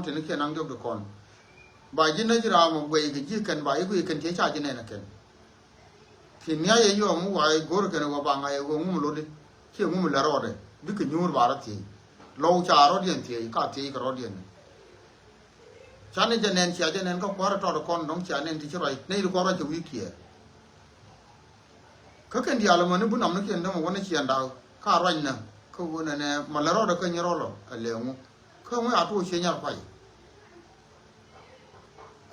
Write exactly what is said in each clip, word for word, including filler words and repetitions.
Tini kiɛ naŋ diɔk di kɔn. Ba ji̱ näc ram mɔ guɛy kɛ ji̱ kɛn ba i̱ guiy kɛn tiɛ ca ji̱ nɛn kɛn. Ti nia yɛ yɔm mi wa i̱ go̱r kɛn wä ba ŋa̱c ɛ wä ŋum lotdi. Kiɛ ŋum lɛ rɔɔdɛ bikɛ nyuur ba rɔ thiec. Lɔw ca rɔɔdiɛn thiec ka thiec kɛ rɔɔdiɛn. Ca ni jɛ nɛn cia jɛ nɛn kä kua̱r tɔt kɔn dɔ̱ŋ cia nɛn ti ci ruac nɛy di kua̱r ruac kɛ wi̱i̱ kiɛɛr. Kä kɛn diaal ɛmɔ ni bi nɔm ni kiɛn dämɛ wä ni ciɛn da̱a̱k ka ruac nä kä wä nɛnɛ mɔ lɛ rɔɔdɛ kä nyi rɔlɔ ɛ lɛ ŋu. Kä ŋu a tuɔ cie nyar kuay.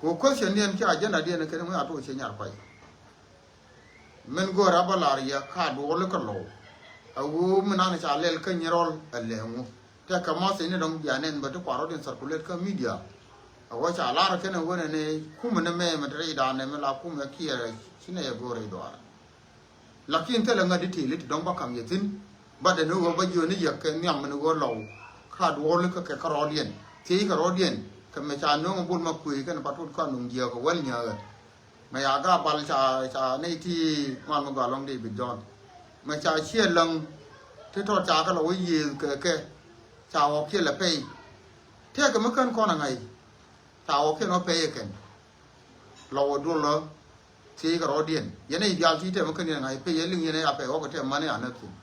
Ku question diɛn ki agenda diɛn kɛn ŋu a tuɔ cie nyar kuay. Min go̱o̱r a bä lar yɛ ka duɔli kä Lɔw. A wuu mi nan ca lɛl kä nyi rɔl a lɛ ŋu. Tɛ kɛ mɔth ini dɔŋ bia nɛn bä ti kuarɔ din circulate kä media. A wä ca lar kɛn a wä nɛnɛ kumɛ ni mɛ mɛ ti rɛy dan nɛ mi la kumɛ kiɛ ci nɛ yɛ go̱o̱r rɛy duaarä. Lakin thilɛ ŋäth di tili ti dɔ̱ŋ ba ka̱m yɛ thi̱n. Bat dɛ ni ɣöö ba jiöni yɛ kɛ nhiam ni ɣöö Lɔw ka duɔli kä kɛ kärɔɔdiɛn thiec kärɔɔdiɛn. Kɛ mɛ ca nööŋ bul ma kuëë kɛn patut ka nuŋ jiääk kɛ wäl nyääkɛ. Mɛ ya ga bal ca ca nɛy ti ŋuan mi gɔaa lɔ̱ŋ David John. Mɛ ca ciɛ läŋ ti tɔt ca kɛ Lɔw wä yiëëth kɛ kɛ ca ɣɔk ciɛ lɛ pɛy. Tëëkɛ mi kän kɔn a ŋa̱c ca ɣɔk ciɛ nɔ pɛy ɛ kɛn. Lɔw wä duɔl lɔ thiec kɛ rɔɔdiɛn. Yɛn ɛ i̱ diaal ti tɛm kä ni ŋa̱c pec yɛ liŋ yɛn ɛ ya pɛc ɣɔk kɛ tɛm mani ya nothing.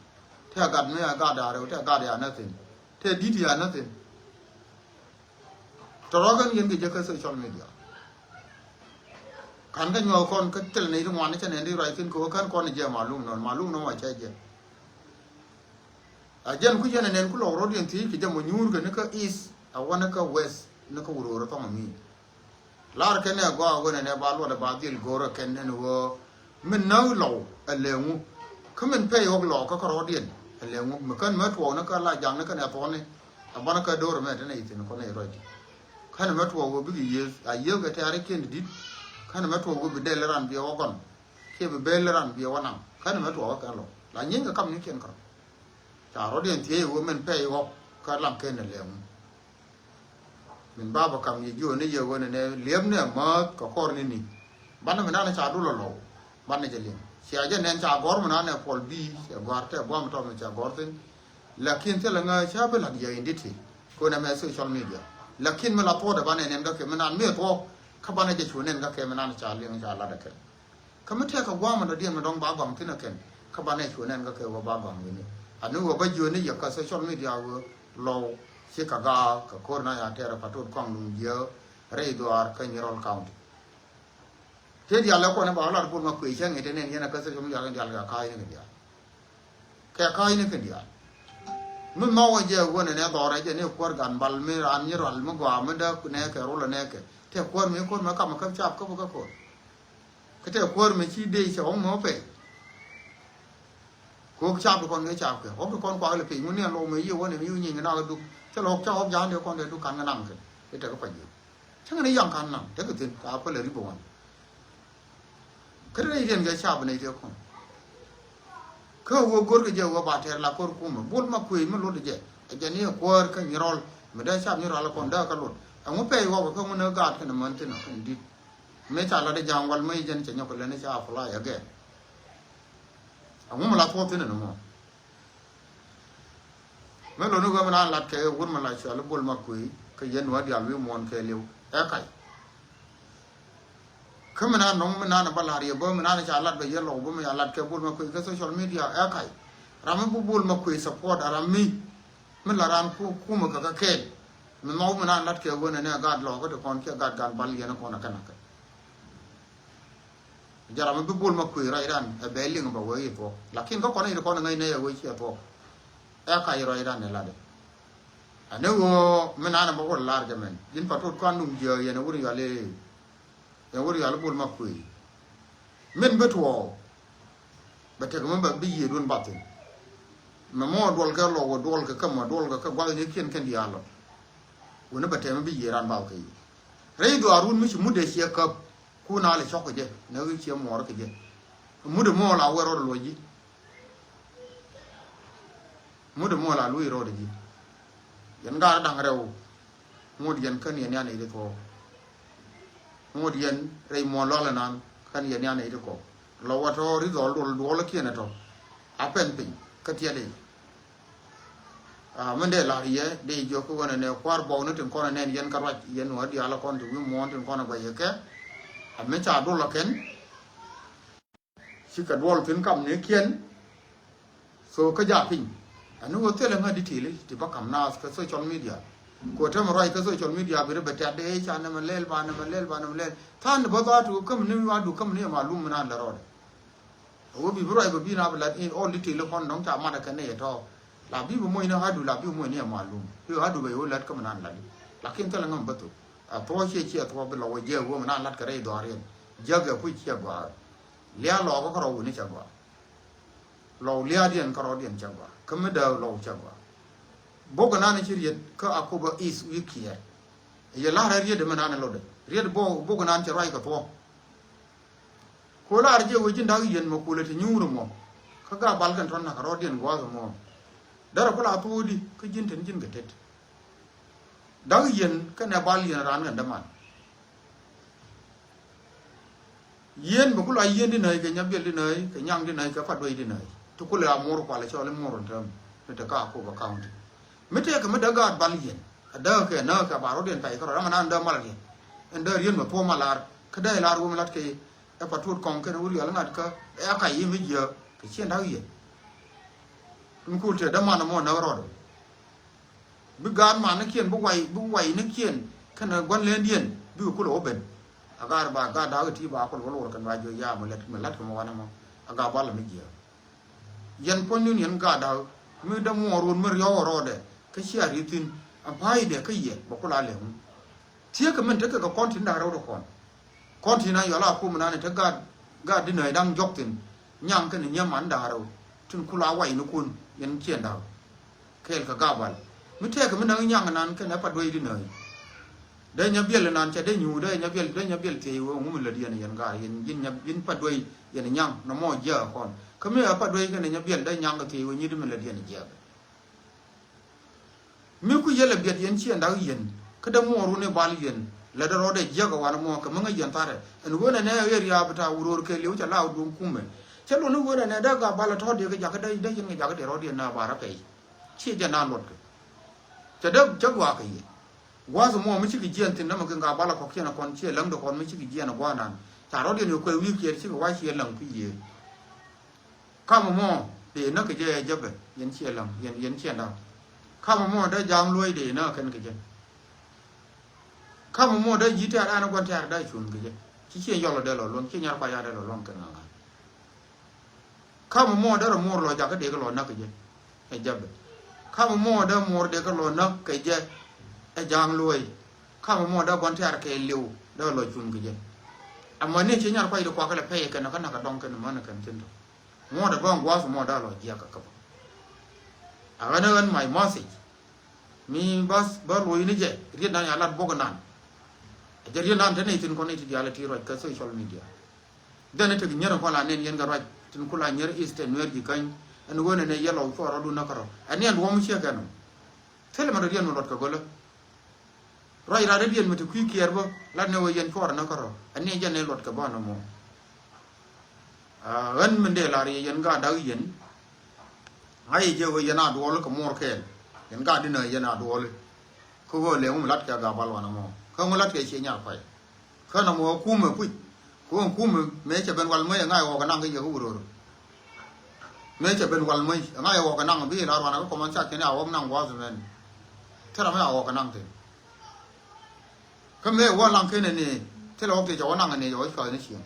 Tɛ gat mi ya gat da̱a̱r rɛw tɛ gat ya nothing. Tɛ di̱t ya nothing. Tɔrɔ kɛn yɛn kɛ jɛ kä social media. Kan kä nyuɔth kɔn kä thil ni ti ŋuan ni cɛ nɛn ti ruac thin kɛ wä kän kɔn jɛ malum nɔn malum nɔn wa cɛ jɛ. A jɛn ku yɛn ɛ nɛn ku lɔk rɔɔdiɛn thiec kɛ jɛ mɔ nyuur kɛ ni kä east a wä ni kä west ni kä wurwur thɔŋ mi. Lar kɛn ɛ gɔaa wen ɛn ɛ ba luɔt ɛ ba dhil go̱o̱r ɛ kɛn ɛn ɣöö min näk Lɔw ɛ lɛ ŋu. Kä min pɛy ɣɔk Lɔw kä kärɔɔdiɛn ɛ lɛ ŋu mi kän mɛ tuɔɔk ni kä la jaŋ ni kɛn ɛ thuɔ̱ni. Ɛ banɛ kä do̱r ɛmɛ tɛn ɛ ithin kɔn ɛ rɔ̱c. Kän mɛ tuɔɔk ɣöö bikɛ yiëëth a yiëëth kɛ tɛ̈rikiɛn ti di̱t. Kän mɛ tuɔɔk ɣöö bi dɛl ran biɛ wä gɔn kiɛ bi bel ran biɛ wä naŋ. Kän mɛ tuɔɔk ɛ kɛn Lɔw la nyieeny kɛ kam ni kiɛn kärɔ̱. Ca rɔ̱diɛn thiec ɣöö min pɛy ɣɔk kä lam ken ɛ lɛ ŋu. Min ba bä kam yɛ jiööni yɛ ɣöö nɛnɛ liepni amäth kɛ kɔr ni ni. Banɛ mi nanɛ ca dul ɛ Lɔw banɛ jɛ liŋ. Cia jɛ nɛn ca gɔ̱r mi nanɛ puɔl bi̱i̱ cɛ gɔ̱a̱r tɛ buam tɔm cɛ gɔ̱r thi̱n. Lakin thilɛ ŋä ca bi la̱t yɛ in detail. Kön ɛmɛ social media. Lakin mi la thuɔ̱ɔ̱dɛ banɛ nɛn kä kɛ mi nan mi thuɔ̱ɔ̱k kä banɛ jɛ cu nɛn kä kɛ mi nanɛ ca liŋ ca la̱t ɛ kɛ. Kä mi tɛk kɛ gua̱a̱m mi dɔ̱diɛn mi dɔ̱ŋ ba gɔ̱a̱ŋ thi̱n ɛ kɛn kä banɛ cu nɛn kä kɛ wä ba gɔ̱a̱ŋ wi̱ni. Ani wä bä jiöni yɛ kä social media wä Lɔw ci kɛ gaak kɛ ko̱r na ya tɛɛr ɛ patot kɔaŋ luŋ jiääk rɛy dhuaar kä Nyirol County. Tëë diaal ɛ kɔn ɛ ba wä lat bol ma kuëë cäŋ ɛ te nɛn yɛn ɛ kä social media kɛ diaal kɛ ka̱a̱c ni kɛ diaal. Kɛ ka̱a̱cni kɛ diaal. Mi nhɔk ɛ jɛ wänɛ nɛ dhɔrɛ jɛ ni kuäär gan bal mi raan nyi rual mi gɔaa mi dee nɛɛkɛ rulɛ nɛɛkɛ. Tɛ kuäär mi kuäär mi kam kä cap kä bi kä ko̱r. Kä tɛ kuäär mi ci dee cɛ ɣɔ̱ŋ mi wä pɛy. Ko̱k cap di kɔn kɛ cap kɛ ɣɔ̱k di kɔn kuak lɛ piny ŋun ni ɛn lɔw mi yi wänɛ mi yi nyin kɛ nak duk. Cɛ lɔk cɛ ɣɔ̱k ja̱a̱n dee kɔn dee duk kan kɛ nam kɛ. I̱ tekɛ pany. Cäŋ ni yaŋ kan nam tekɛ thi̱n ka pälɛ ri bä wan. Kä rɛy riɛn kɛ cap nɛy tëë kɔn. Kä wä go̱r kɛ jɛ wä ba tɛɛr la ko̱r kumɛ bul ma kuëë mi lot jɛ. Ɛ jɛ ni ɛ kuäär kä Nyirol mi dee cap Nyirol kɔn dee kä lot. Ɛŋu pɛy wä kɛ kä ŋun ɛ gaat kɛn män thin ɔ kɛn di̱t. Mëë ca lat ɛ ja̱a̱ŋ wal mëë jɛn cɛ nyɔk kɛ lɛn ɛ ca apply again. Ɛŋu mi la thuɔ̱ɔ̱th thin ɛn mɔ. Mɛ loni ɣä mi naan lat kɛ wut mi la cual i̱ bol ma kuëë kä yɛn nuɔ̱ɔ̱r diaal wi̱i̱ muɔ̱ɔ̱n kɛɛliw ɛ kac. Kä mi naan nɔŋ mi naan ba la̱r yɛ bä mi naan ca lat bɛ yɛ lɔw bä mi ca lat kɛ bol ma kuëë kä social media ɛ kac. Ram mi bi bol ma kuëë support a ram mi mi la raan ku kumɛ kɛ kɛ kɛɛl. Mi nhɔw mi naan lat kɛ ɣöö nɛnɛ gaat lɔɔkä ti kɔn kiɛ gaat gan bal yɛn kɔn a kɛn a kɛ. Jɛ ram mi bi bol ma kuëë ruacdan ɛ bɛ liŋ bɛ wee i̱ thuɔ̱k. Lakin kä kɔn i̱ ti kɔn ŋäcnɛ ɛ wee ciɛ thuɔ̱k. Ɛ kac ruacdan ɛ latdɛ. Ɛ ni ɣöö mi nanɛ bä wä lar jɛ mɛn ji̱n patot kɔn duŋ jiääk yɛn ɛ wur yɔl i̱ yɛn wur yɔl i̱ bol ma kuëë. Min bi tuɔɔk. Bɛ tekɛ mi bɛ bi yiëë duun bath thi̱n. Mɛ mɔ duɔl kɛ lɔk wä duɔl kɛ kä mɔ duɔl kɛ kä gua̱th ni kiɛn kɛn diaal lɔ. Wuni bɛ tɛmɛ bi yiëë ran bath kɛ yiëë. Rɛy dhuaar wun mi ci mut dee ciɛ käp. Ku na lɛ cɔk kɛ jɛ nɛ wi̱i̱ ciɛ muɔɔr kɛ jɛ. Mut dee mɔ la wɛ rɔɔd luɔc ji̱. Mut dee mɔ la luc rɔɔd ji̱. Yɛn gaat da̱ŋ rɛw. Ŋot yɛn kän yɛn yan i̱ di thuɔɔk. Ŋot yɛn rɛy muɔɔr lɔl ɛnan kän yɛn yan i̱ di kɔk. Lɔ wä tɔ ri dhɔl duɔl duɔl kiɛn ɛ tɔ. A pɛn piny kä tiɛt i̱. A, min dee lar yɛ dee jiök kä ɣöö nɛnɛ kua̱r buɔk ni tin kɔn ɛ nɛn yɛn kä ruac yɛn wä diaal kɔn ti wi̱i̱ muɔ̱ɔ̱n tin kɔn ɛ guac yɛ kɛ. A, mi ca dol ɛ kɛn cikɛ duɔl thi̱n kam ni kiɛn. So kä ja piny. Ɛn ni ɣöö thilɛ ŋäth di ti̱i̱li ti bä ka̱m naath kä social media. Kɛ ɣöö tɛmɛ ruac kä social media bi ri bɛ tɛ̈t dee ca nɛmɛ lɛl ba nɛmɛ lɛl ba nɛmɛ lɛl. Tha̱a̱n ni bä dha̱a̱t ɣöö käm ni wi̱i̱ wa du käm ni ɛ malum mi naan lɛ rɔɔdɛ. A wä bi bi ruac bä bi na bä lat in all detail kɔn dɔ̱ŋ ca mat a kɛn ni yɛ tɔ. La bi bä muɔ̱c ni hadu la bi bä muɔ̱c ni a malum. Bi hadu bä yɛ wä lat kä mi nan lat. Lakin thilɛ ŋäm bä thok. A thuɔ ciɛ ciɛ thuɔ bi lɔ wä jiɛ wä mi nan lat kɛ rɛy dhɔriɛn. Jiɛ kɛ kui̱ ciɛ gɔaa. Lia̱a̱ lɔ kɛ kɛ rɔ wuni cɛ gɔaa. Lɔ lia̱a̱diɛn kɛ rɔdiɛn cɛ gɔaa. Kä mi dääk lɔ cɛ gɔaa. Bok nan ci riet kä a kubä is wi̱i̱ kiɛɛr. Yɛ la̱rä riet mi nan lotdɛ. Riet bok nan cɛ ruac kɛ thuɔ. Ku lar jiɛ wee ji̱n da̱k yien mɛ kulɛ ti nyuur mɔ. Kä ga bal kɛn tɔn nak rɔɔdiɛn gua̱a̱th mɔ. Därɛ ku la thuucdi kä ji̱n tin ji̱n kɛ tet. Da̱k yien kɛnɛ bal yien raan kɛn däman. Yien bɛ ku la yien di nääc kɛ nya biɛl di nääc kɛ nyaŋ di nääc kɛ pa duec di nääc. Ti kulɛ a muur kualɛ cɔl i̱ muur in tääm. Ni te ka Akobo County. Mi tëëkɛ mi dee gaat bal yien a dääk kɛ nääk kɛ ba rɔɔdiɛn pɛc kärɔɔd ama naan dee mal yien. Ɛn dee rien mɛ puɔ ma lar kä dee lar wä mi lat kɛ ɛ pa tuut kɔŋ kɛn wä rial ŋa̱t kä ɛ a kac yi mi jiääk kɛ cien da̱k yien. Min kul tëë däman mɔ näk rɔɔd. Bi gaat man ni kiɛn bi way bi way ni kiɛn kɛn gua̱n lendiɛn bikɛ kulɛ wä ben. A gaat ba gaat da̱k ti ba kulɛ wä luɔr kɛn ba jiɔ yaam mi lät mi lat kɛ mɔ wanɛ mɔ. A gaat bal mi jiääk. Yɛn puɔ̱nydun yɛn gaat da̱k mi dämuɔɔr wun mi riɔ̱k rɔɔdɛ kä cia ri̱thin. A pa̱a̱cdɛ kä yɛ bɛ kula lɛŋ. Thiekɛ min tekɛ kɛ kɔn tin da̱k rɛw dɛ kɔn. Kɔn tin a yɔl a kum nan te gaat gaat di nääc da̱ŋ jɔk thin. Nyaŋ kɛn nyiam man da̱k rɛw tin kula wac ni kun yɛn ciɛn da̱k. Kɛɛl kɛ gaat bal mi tɛɛkɛ mi näk nyaŋ nan kɛn ɛ pa duec di nääc. Dee nya biɛl nan cɛ dee nyuur dee nya biɛl dee nya biɛl thiec wee ŋu mi lät yɛn yɛn gaat yɛn yɛn nya yɛn pa duec yɛn nyaŋ nɔmɔ jiɛk kɔn kä mi ɛ pa duec kɛn nya biɛl dee nyaŋ kɛ thiec wee nyi di mi lät yɛn jiɛk. Mi ku yɛlɛ biɛt yɛn ciɛ ndak yɛn kä dee muɔɔr wun i̱ bal yɛn lɛ dee rɔɔdɛ jiäk ɛ wanɛ muɔɔr kɛ mi ŋäc yɛn tharɛ. Ɛn wen ɛnɛ ɣer ya̱a̱ bi ta̱a̱ wuror kɛ liw cɛ la wä duŋ kumɛ cɛ luni wen ɛnɛ dee gak bal ɛ tɔ̱ diɛ kɛ jakä dee dee yɛn kɛ jakä dee rɔɔd yɛn na bar ɛ pɛy. Ciɛ jɛ naan luɔtkɛ cɛ dee cä gua̱a̱kɛ yɛ. Gua̱a̱th muɔɔr mi cikɛ jiɛn thi̱n nɛmɛ kɛ gak bal ɛ kɔ̱kiɛn ɛ kɔn ciɛ läŋdɛ kɔn mi cikɛ jiɛn ɛ gua̱a̱nan ca rɔɔd yɛn yɛ kuɛ wi̱i̱ kiɛɛr cikɛ wa̱c ciɛ läŋ kui̱ yee. Kamɛ mɔ dee näk kɛ jɛ ɛ jäpɛ yɛn ciɛ läŋ yɛn yɛn ciɛ da̱k. Kamɛ mɔ dee ja̱a̱ŋ luɔ̱c dee näk kɛn kɛ jɛ. Kamɛ mɔ dee ji̱ tɛ̈r ɛn gua̱n tɛ̈r dee cuun kɛ jɛ ci ciɛ yɔl dee lɔ luɔ̱ŋ ciɛ nyar kuac dee lɔ luɔ̱ŋ kɛn ŋa̱ŋa̱. Kamɛ mɔ dee rɔ muɔr lɔ jakä dee kɛ lɔ näk kɛ jɛ ɛ jäpɛ. Kamɛ mɔ dee muɔr dee kɛ lɔ näk kɛ jɛ ɛ ja̱a̱ŋ luɔ̱c. Kamɛ mɔ dee gua̱n tɛ̈r kɛ liw dee lɔ cuun kɛ jɛ. Ɛmɔ ni ciɛ nyar kuac dee kuakä lɛ pɛy kɛn kä näk kɛ dɔ̱ŋ kɛn män kɛn thi̱n tɔ. Muɔ̱ɔ̱n ɛ bä ɛn gua̱a̱th muɔ̱ɔ̱n da̱a̱ lɔ jiɛk kä käpä. A ɣän ɛ ɣän my message. Mi bä bä luɔ̱c ni jɛ riet nan ya lat bok nan. Ɛ jɛ riet nan te ni thi̱n kɔn ni ti diaal ɛ ti ruac kä social media. Dɛn ɛ tek nyier ɛn kɔn la nen yɛn kɛ ruac tin ku la nyier Eastern Nuer ji̱ käny. Ɛn ɣöö nɛn ɛ yɛ lɔw cuɔ rɔɔdun näk kärɔ̱ ɛn ni ɛn duɔ̱m ciek ɛn ɔ. Thilɛ mɛ dɔ̱diɛn mi luɔt kɛ gölä. Ruac rat rɛdiɛn mi te kui̱ kiɛɛr bä lat ni wee yɛn cuɔrɛ ni kärɔ̱ ɛn ni jɛn ni luɔt kɛ bä nɔmɔ. Ɣän min dee lar yɛ yɛn gaat dak yɛn. Ŋa̱c yɛ jɛ wee yɛn a duɔl kɛ muɔr kɛɛl yɛn gaat dinä yɛn a duɔl. Kä wee lɛ ŋu mi lat kɛ a gabal wanɛ mɔ kä ŋu lat kɛ ciɛ nyar kuay. Kä nɔmɔ ɛ kumɛ puc. Kɛ ɣöö kumɛ mëë cɛ ben wal mäc ɛ ŋa̱c ɣɔk ɛ naŋ kä yɛ kä wuror. Mëë cɛ ben wal mäc ɛ ŋa̱c ɣɔk ɛ naŋ bi la ruan ɛ kä kɔmɔn cat kɛn a ɣɔk naŋ gua̱a̱th mɛn. Thilɛ mëë a ɣɔk ɛ naŋ thin. Kä mëë wä laŋ kɛn ɛ ni thilɛ ɣɔk ti cɛ wä naŋ ɛ ni cɛ wä cuath ni cieŋ.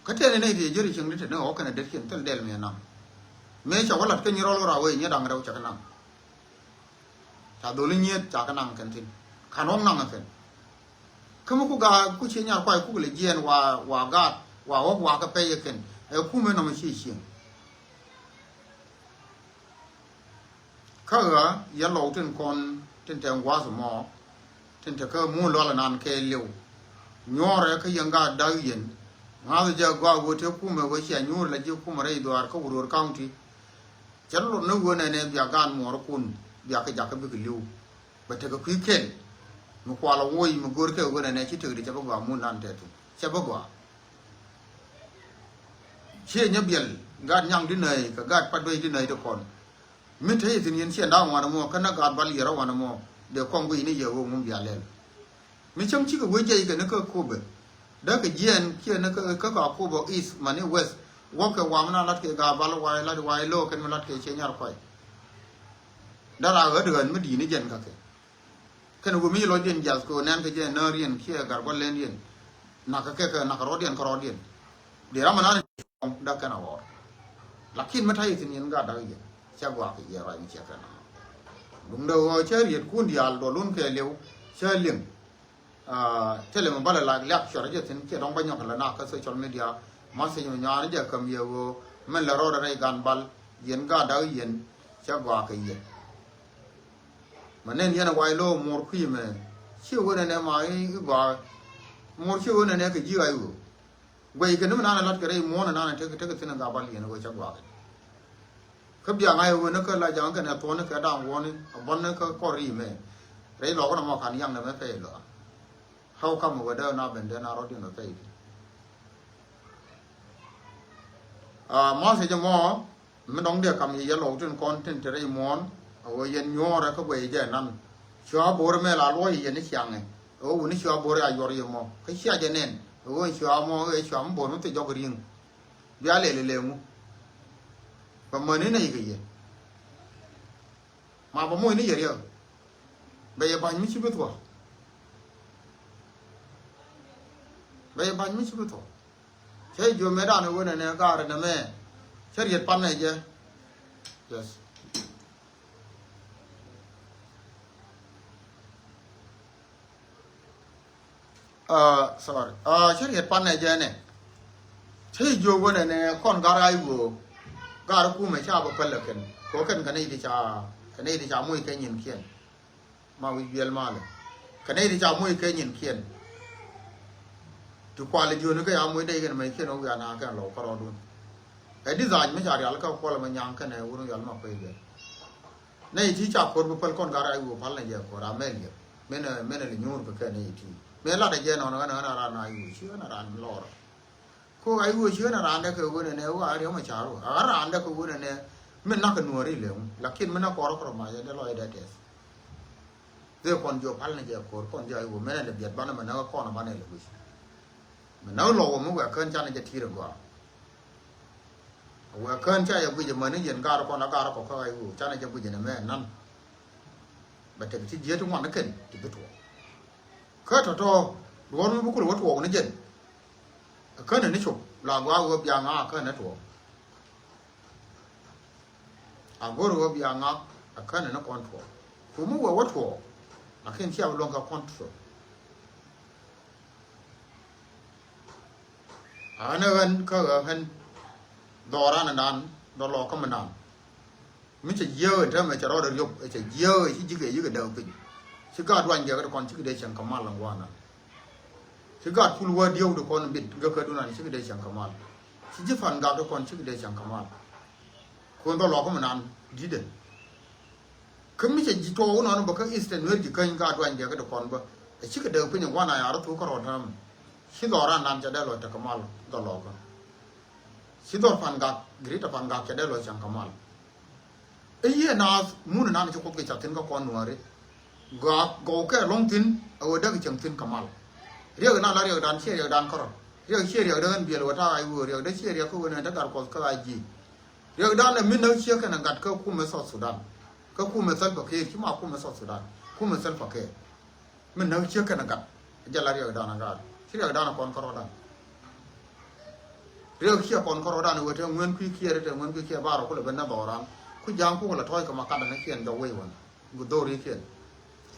Kä tɛn ɛ ni ti jeri cieŋ ni te ni ɣɔk kɛn ɛ det cieŋ thil dɛl mëë naŋ. Mëë cɛ wä lat kä nyi rɔl ɣöra wee nyi daŋ rɛw cɛ kɛ naŋ. Ca dholi nyiet ca kɛ naŋ kɛn thin. Kan wä naŋ ɛ kɛn. Kä mi ku gaa ku ci nyar kuay kuk lɛ jiɛn wa wa gaat wa wä wa kɛ pɛy ɛ kɛn. Ɛ kumɛ nɔmɔ ci cieŋ. Kä ɣä yɛ lɔw tin kɔn tin te gua̱a̱th mɔ. Tin te kä mun lual nan kɛ liw. Nyuɔrɛ kä yɛn gaat dak yɛn. Ŋa̱th jɛ gɔaa wä te kumɛ wä cia nyuur la ji̱ kumɛ rɛy dhuaar kä Uror County. Cɛ lot ni ɣöö nɛnɛ bia gaan muɔɔrkun bia kɛ jakä bikɛ li̱w. Bɛ tekɛ kui̱ kɛl mi kualɛ woc mi go̱o̱rkɛ ɣöö nɛnɛ ci tekdi cɛ bä gɔaa mun nan tɛthu cɛ bä gɔaa. Ciɛ nyɛ biɛl gaat nyaŋ di nɛy kɛ gaat pat duec di nɛy di kɔn. Mi te yɛ thi̱n yɛn ciɛ da̱a̱ŋ wanɛ mɔ kä na gaat bal yɛrɛ wanɛ mɔ. Dee kɔŋ guiy ni yɛ ɣöö ŋun bia lɛl. Mi cäŋ cikɛ wee jiɛc kɛ ni kä Akobo. Dee kɛ jiɛɛn kiɛ ni kä kä Akobo East mani West. Wäkɛ wam na lat kɛ gaat bal wa̱i̱ lat wa̱i̱ lo̱o̱ kɛn mi lat kɛ ciɛ nyar kuay. Dee raa ɣäd ɣän mi di̱i̱ni jɛn kakɛ. Kɛn wä mi lɔcdiɛn jiath kɛ wä nɛn kɛ jɛ nääriɛn kiɛ gar gua̱lɛndiɛn. Nakä kɛ kɛ nakä rɔɔdiɛn kä rɔɔdiɛn. Dee ram anan dak kɛn a ɣɔr. Lakin mi ta̱yɛ thi̱n yɛn gat dak yɛn cɛ guak kɛ yɛ ruac mi cɛ kɛn a ɣɔr. Duŋdɛ ɣöö cɛ riet kun diaal duɔlun kɛ liw cɛ liŋ. Thilɛ mi balɛ la liak cɔr jɛ thi̱n kiɛ dɔŋ bä nyɔk la nak kä social media. Message mi nyuan jɛ käm yɛ ɣöö min lɛ rɔɔdɛ rɛy gan bal yɛn gat dak yɛn cɛ guak kɛ yɛ. Mɛ nɛn yɛn a wac lo̱o̱ muɔr kui̱ mɛ ciɛ wen ɛnɛ ma i̱ gɔaa. Muɔr ciɛ wen ɛnɛ kɛ ji̱ ɣac ɣöö guɛc kɛ ni mi nan a lat kɛ rɛy muɔ̱ɔ̱n ɛnan a tek tek thi̱n a gabal yɛn ɣöö ca gɔaa kɛ. Kä biaŋ ɣac ɣöö ni kä la jaŋ kɛn ɛ thuɔ̱ɔ̱ni kɛ da̱a̱ŋ wuɔ̱ɔ̱ni a buɔ̱n ni kä kɔr ri̱i̱ mɛ. Rɛy lɔk ni mɔ kan yaŋ ni mɛ pɛy lɔa. How come wɛ dee na ben dee na rɔ̱diɛn mɛ pɛy di. Message mɔ mi dɔ̱ŋ diɛ kam yɛ yɛ lɔw tin kɔn tin te rɛy muɔ̱ɔ̱n. A wee yɛn nyuɔ̱ɔ̱rɛ kä guɛy jɛ nan. Cua bo̱o̱r mɛ la luɔ̱c yɛn ni ciaŋɛ. A wee wuni cua bo̱o̱r a yuɔr yɛ mɔ kä cia jɛ nɛn. A wee cua mɔ a wee cua mi bo̱o̱r mi thi jɔk ri̱ŋ. Bia lɛl ilɛ ŋu. Bɛ mäni nɛy kɛ yɛ. Ma bɛ moc ni yɛ riɛk. Bɛ yɛ ba̱ny mi ci bi thuɔ̱k. Bɛ yɛ ba̱ny mi ci bi thuɔ̱k. Cä jiö mëëdan wen ɛnɛ gaarɛ nɛmɛ. Cä riet pan nɛ jɛ. Yes. Sorry. Cä riet pan nɛ jɛ nɛ. Cä jiö wen ɛnɛ kɔn gar a iwuɔ. Gar kumɛ ca bä päl ɛ kɛn kɛ kɛn kɛ nɛy ti ca kɛ nɛy ti ca moc kɛ nyinkiɛn. Ma wi̱c biɛl malɛ kɛ nɛy ti ca moc kɛ nyinkiɛn. Ti kualɛ jiöni kä ya moc dee kɛn mɛckiɛn wä wian a kɛn lɔw kärɔɔdun. Ɛ di̱thac mi ca rial kä kuɔlɛ mɛ nyaŋ kɛnɛ wun wial ma kuec bɛ. Nɛy ti ca ko̱r bi päl kɔn gar a iwuɔ pal nɛ jɛ ko̱r a mɛl yɛ. Menɛ menɛ li nyuur kɛ kɛ nɛy ti. Mëë latdɛ jɛ nɔn ɣän ɣän a ran a iwuɔ ci ɣän a ran lɔɔr. Ko a iwuɔ ci ɣän a ran dɛ kɛ wen ɛnɛ wä a riɔm a car wä a ran dɛ kɛ wen ɛnɛ. Min nak kɛ nuɔri lɛ ŋu lakin min nak kɔrɔ kɔrɔ ma jɛ dɛ lɔc dɛ tɛth. Dhie kɔn jiɔ pal ni jɛ ko̱r kɔn jiɔ iwuɔ menɛ lɛ biɛt banɛ mɛ nak kɔn banɛ lɛ wi̱c. Mɛ nak lɔ wä mi wɛ kän canɛ jɛ tir gɔaa. Wɛ kään ca yɛ guic ɛmɛni yɛn gaar kɔn a gaar kɔ kä ɣa̱c ɣöö canɛ jɛ guic ɛn ɛmɛ nan. Bɛ tek ti jiɛt ti ŋuan ni kɛn ti bi tuɔɔk. Kä tɔ̱tɔ̱ duɔ̱ɔ̱r mi bi kulɛ wä tuɔɔk ni jɛn. Ɛ kään ni cop la gɔaa ɣöö bia ŋa̱a̱ kään ni tuɔɔk. A go̱r ɣöö bia ŋa̱a̱ ɛ kään ni kɔn tuɔɔk. Ku mi wɛ wä tuɔɔk. Lakin cia bi luäŋ kä kɔn tuɔɔk. A ɣän ɛ ɣän kä ɣä ɣän dhɔran ɛnan dɔ lɔ kä mi nan. Mi cɛ jiääk ɛn täämɛ cɛ rɔɔdɛ riop ɛ cɛ jiääk ɛ ci ji̱kɛ yikɛ däk piny. Ci gaat duany jɛ kä ti kɔn cikɛ dee cieŋ kɛ mal ɛn guanan. Ci gaat kul wä diɛw ti kɔn bit gäkädun an cikɛ dee cieŋ kɛ mal. Ci ji̱ pan gak ti kɔn cikɛ dee cieŋ kɛ mal. Kun dhɔlɔk kä mi nan di̱tdɛ. Kä mi cɛ ji̱ tuɔɔk inɔn bä kä Eastern Nuer ji̱ käny ka duany diɛ kä ti kɔn bä. Ɛ cikɛ dee piny ɛ guanan ya rɔ thuk kä rɔɔdan. Ci dhɔran nan cɛ dee lɔ tekɛ mal dhɔlɔk kä. Ci dhɔr pan gak Greater pan gak cɛ dee lɔ cieŋ kɛ mal. I̱ yiëë naath mun inan ci Kuoth kɛ cath thi̱n kä kɔn Nuääri. Gɔw kɛ lɔŋ thi̱n ɛ wee däk cieŋ thi̱n kɛ mal. Riɛk inan la riɛkdan ciɛ riɛkdan kärɔ̱. Riɛk ciɛ riɛkdan ɣän biɛl wee ta̱a̱ ɣa̱c wee riɛkdan ciɛ riɛk kä wee nɛn te gat Kuɔth kä ɣa̱c ji̱. Riɛkdan ɛ min näk ciek kɛn ɛ gat kä kumɛ South Sudan. Kä kumɛ Salva Kiir ci ma kumɛ South Sudan. Kumɛ Salva Kiir. Min näk ciek kɛn ɛ gat. Jɛ la riɛkdan ɛ gat ci riɛkdan ɛ kɔn kärɔ̱dan. Riɛk ciɛ kɔn kärɔ̱dan ɛ wee te ŋuɛn kui̱ kiɛɛr te ŋuɛn kui̱ kiɛɛr barɔ kulɛ ben nɛ dhɔran. Ku ja̱a̱ŋ kukɛ la tɔ̱ɔ̱c kɛ ma kat ɛ ŋäc kiɛn jɔk wec wän. Gu dhor i̱ kiɛn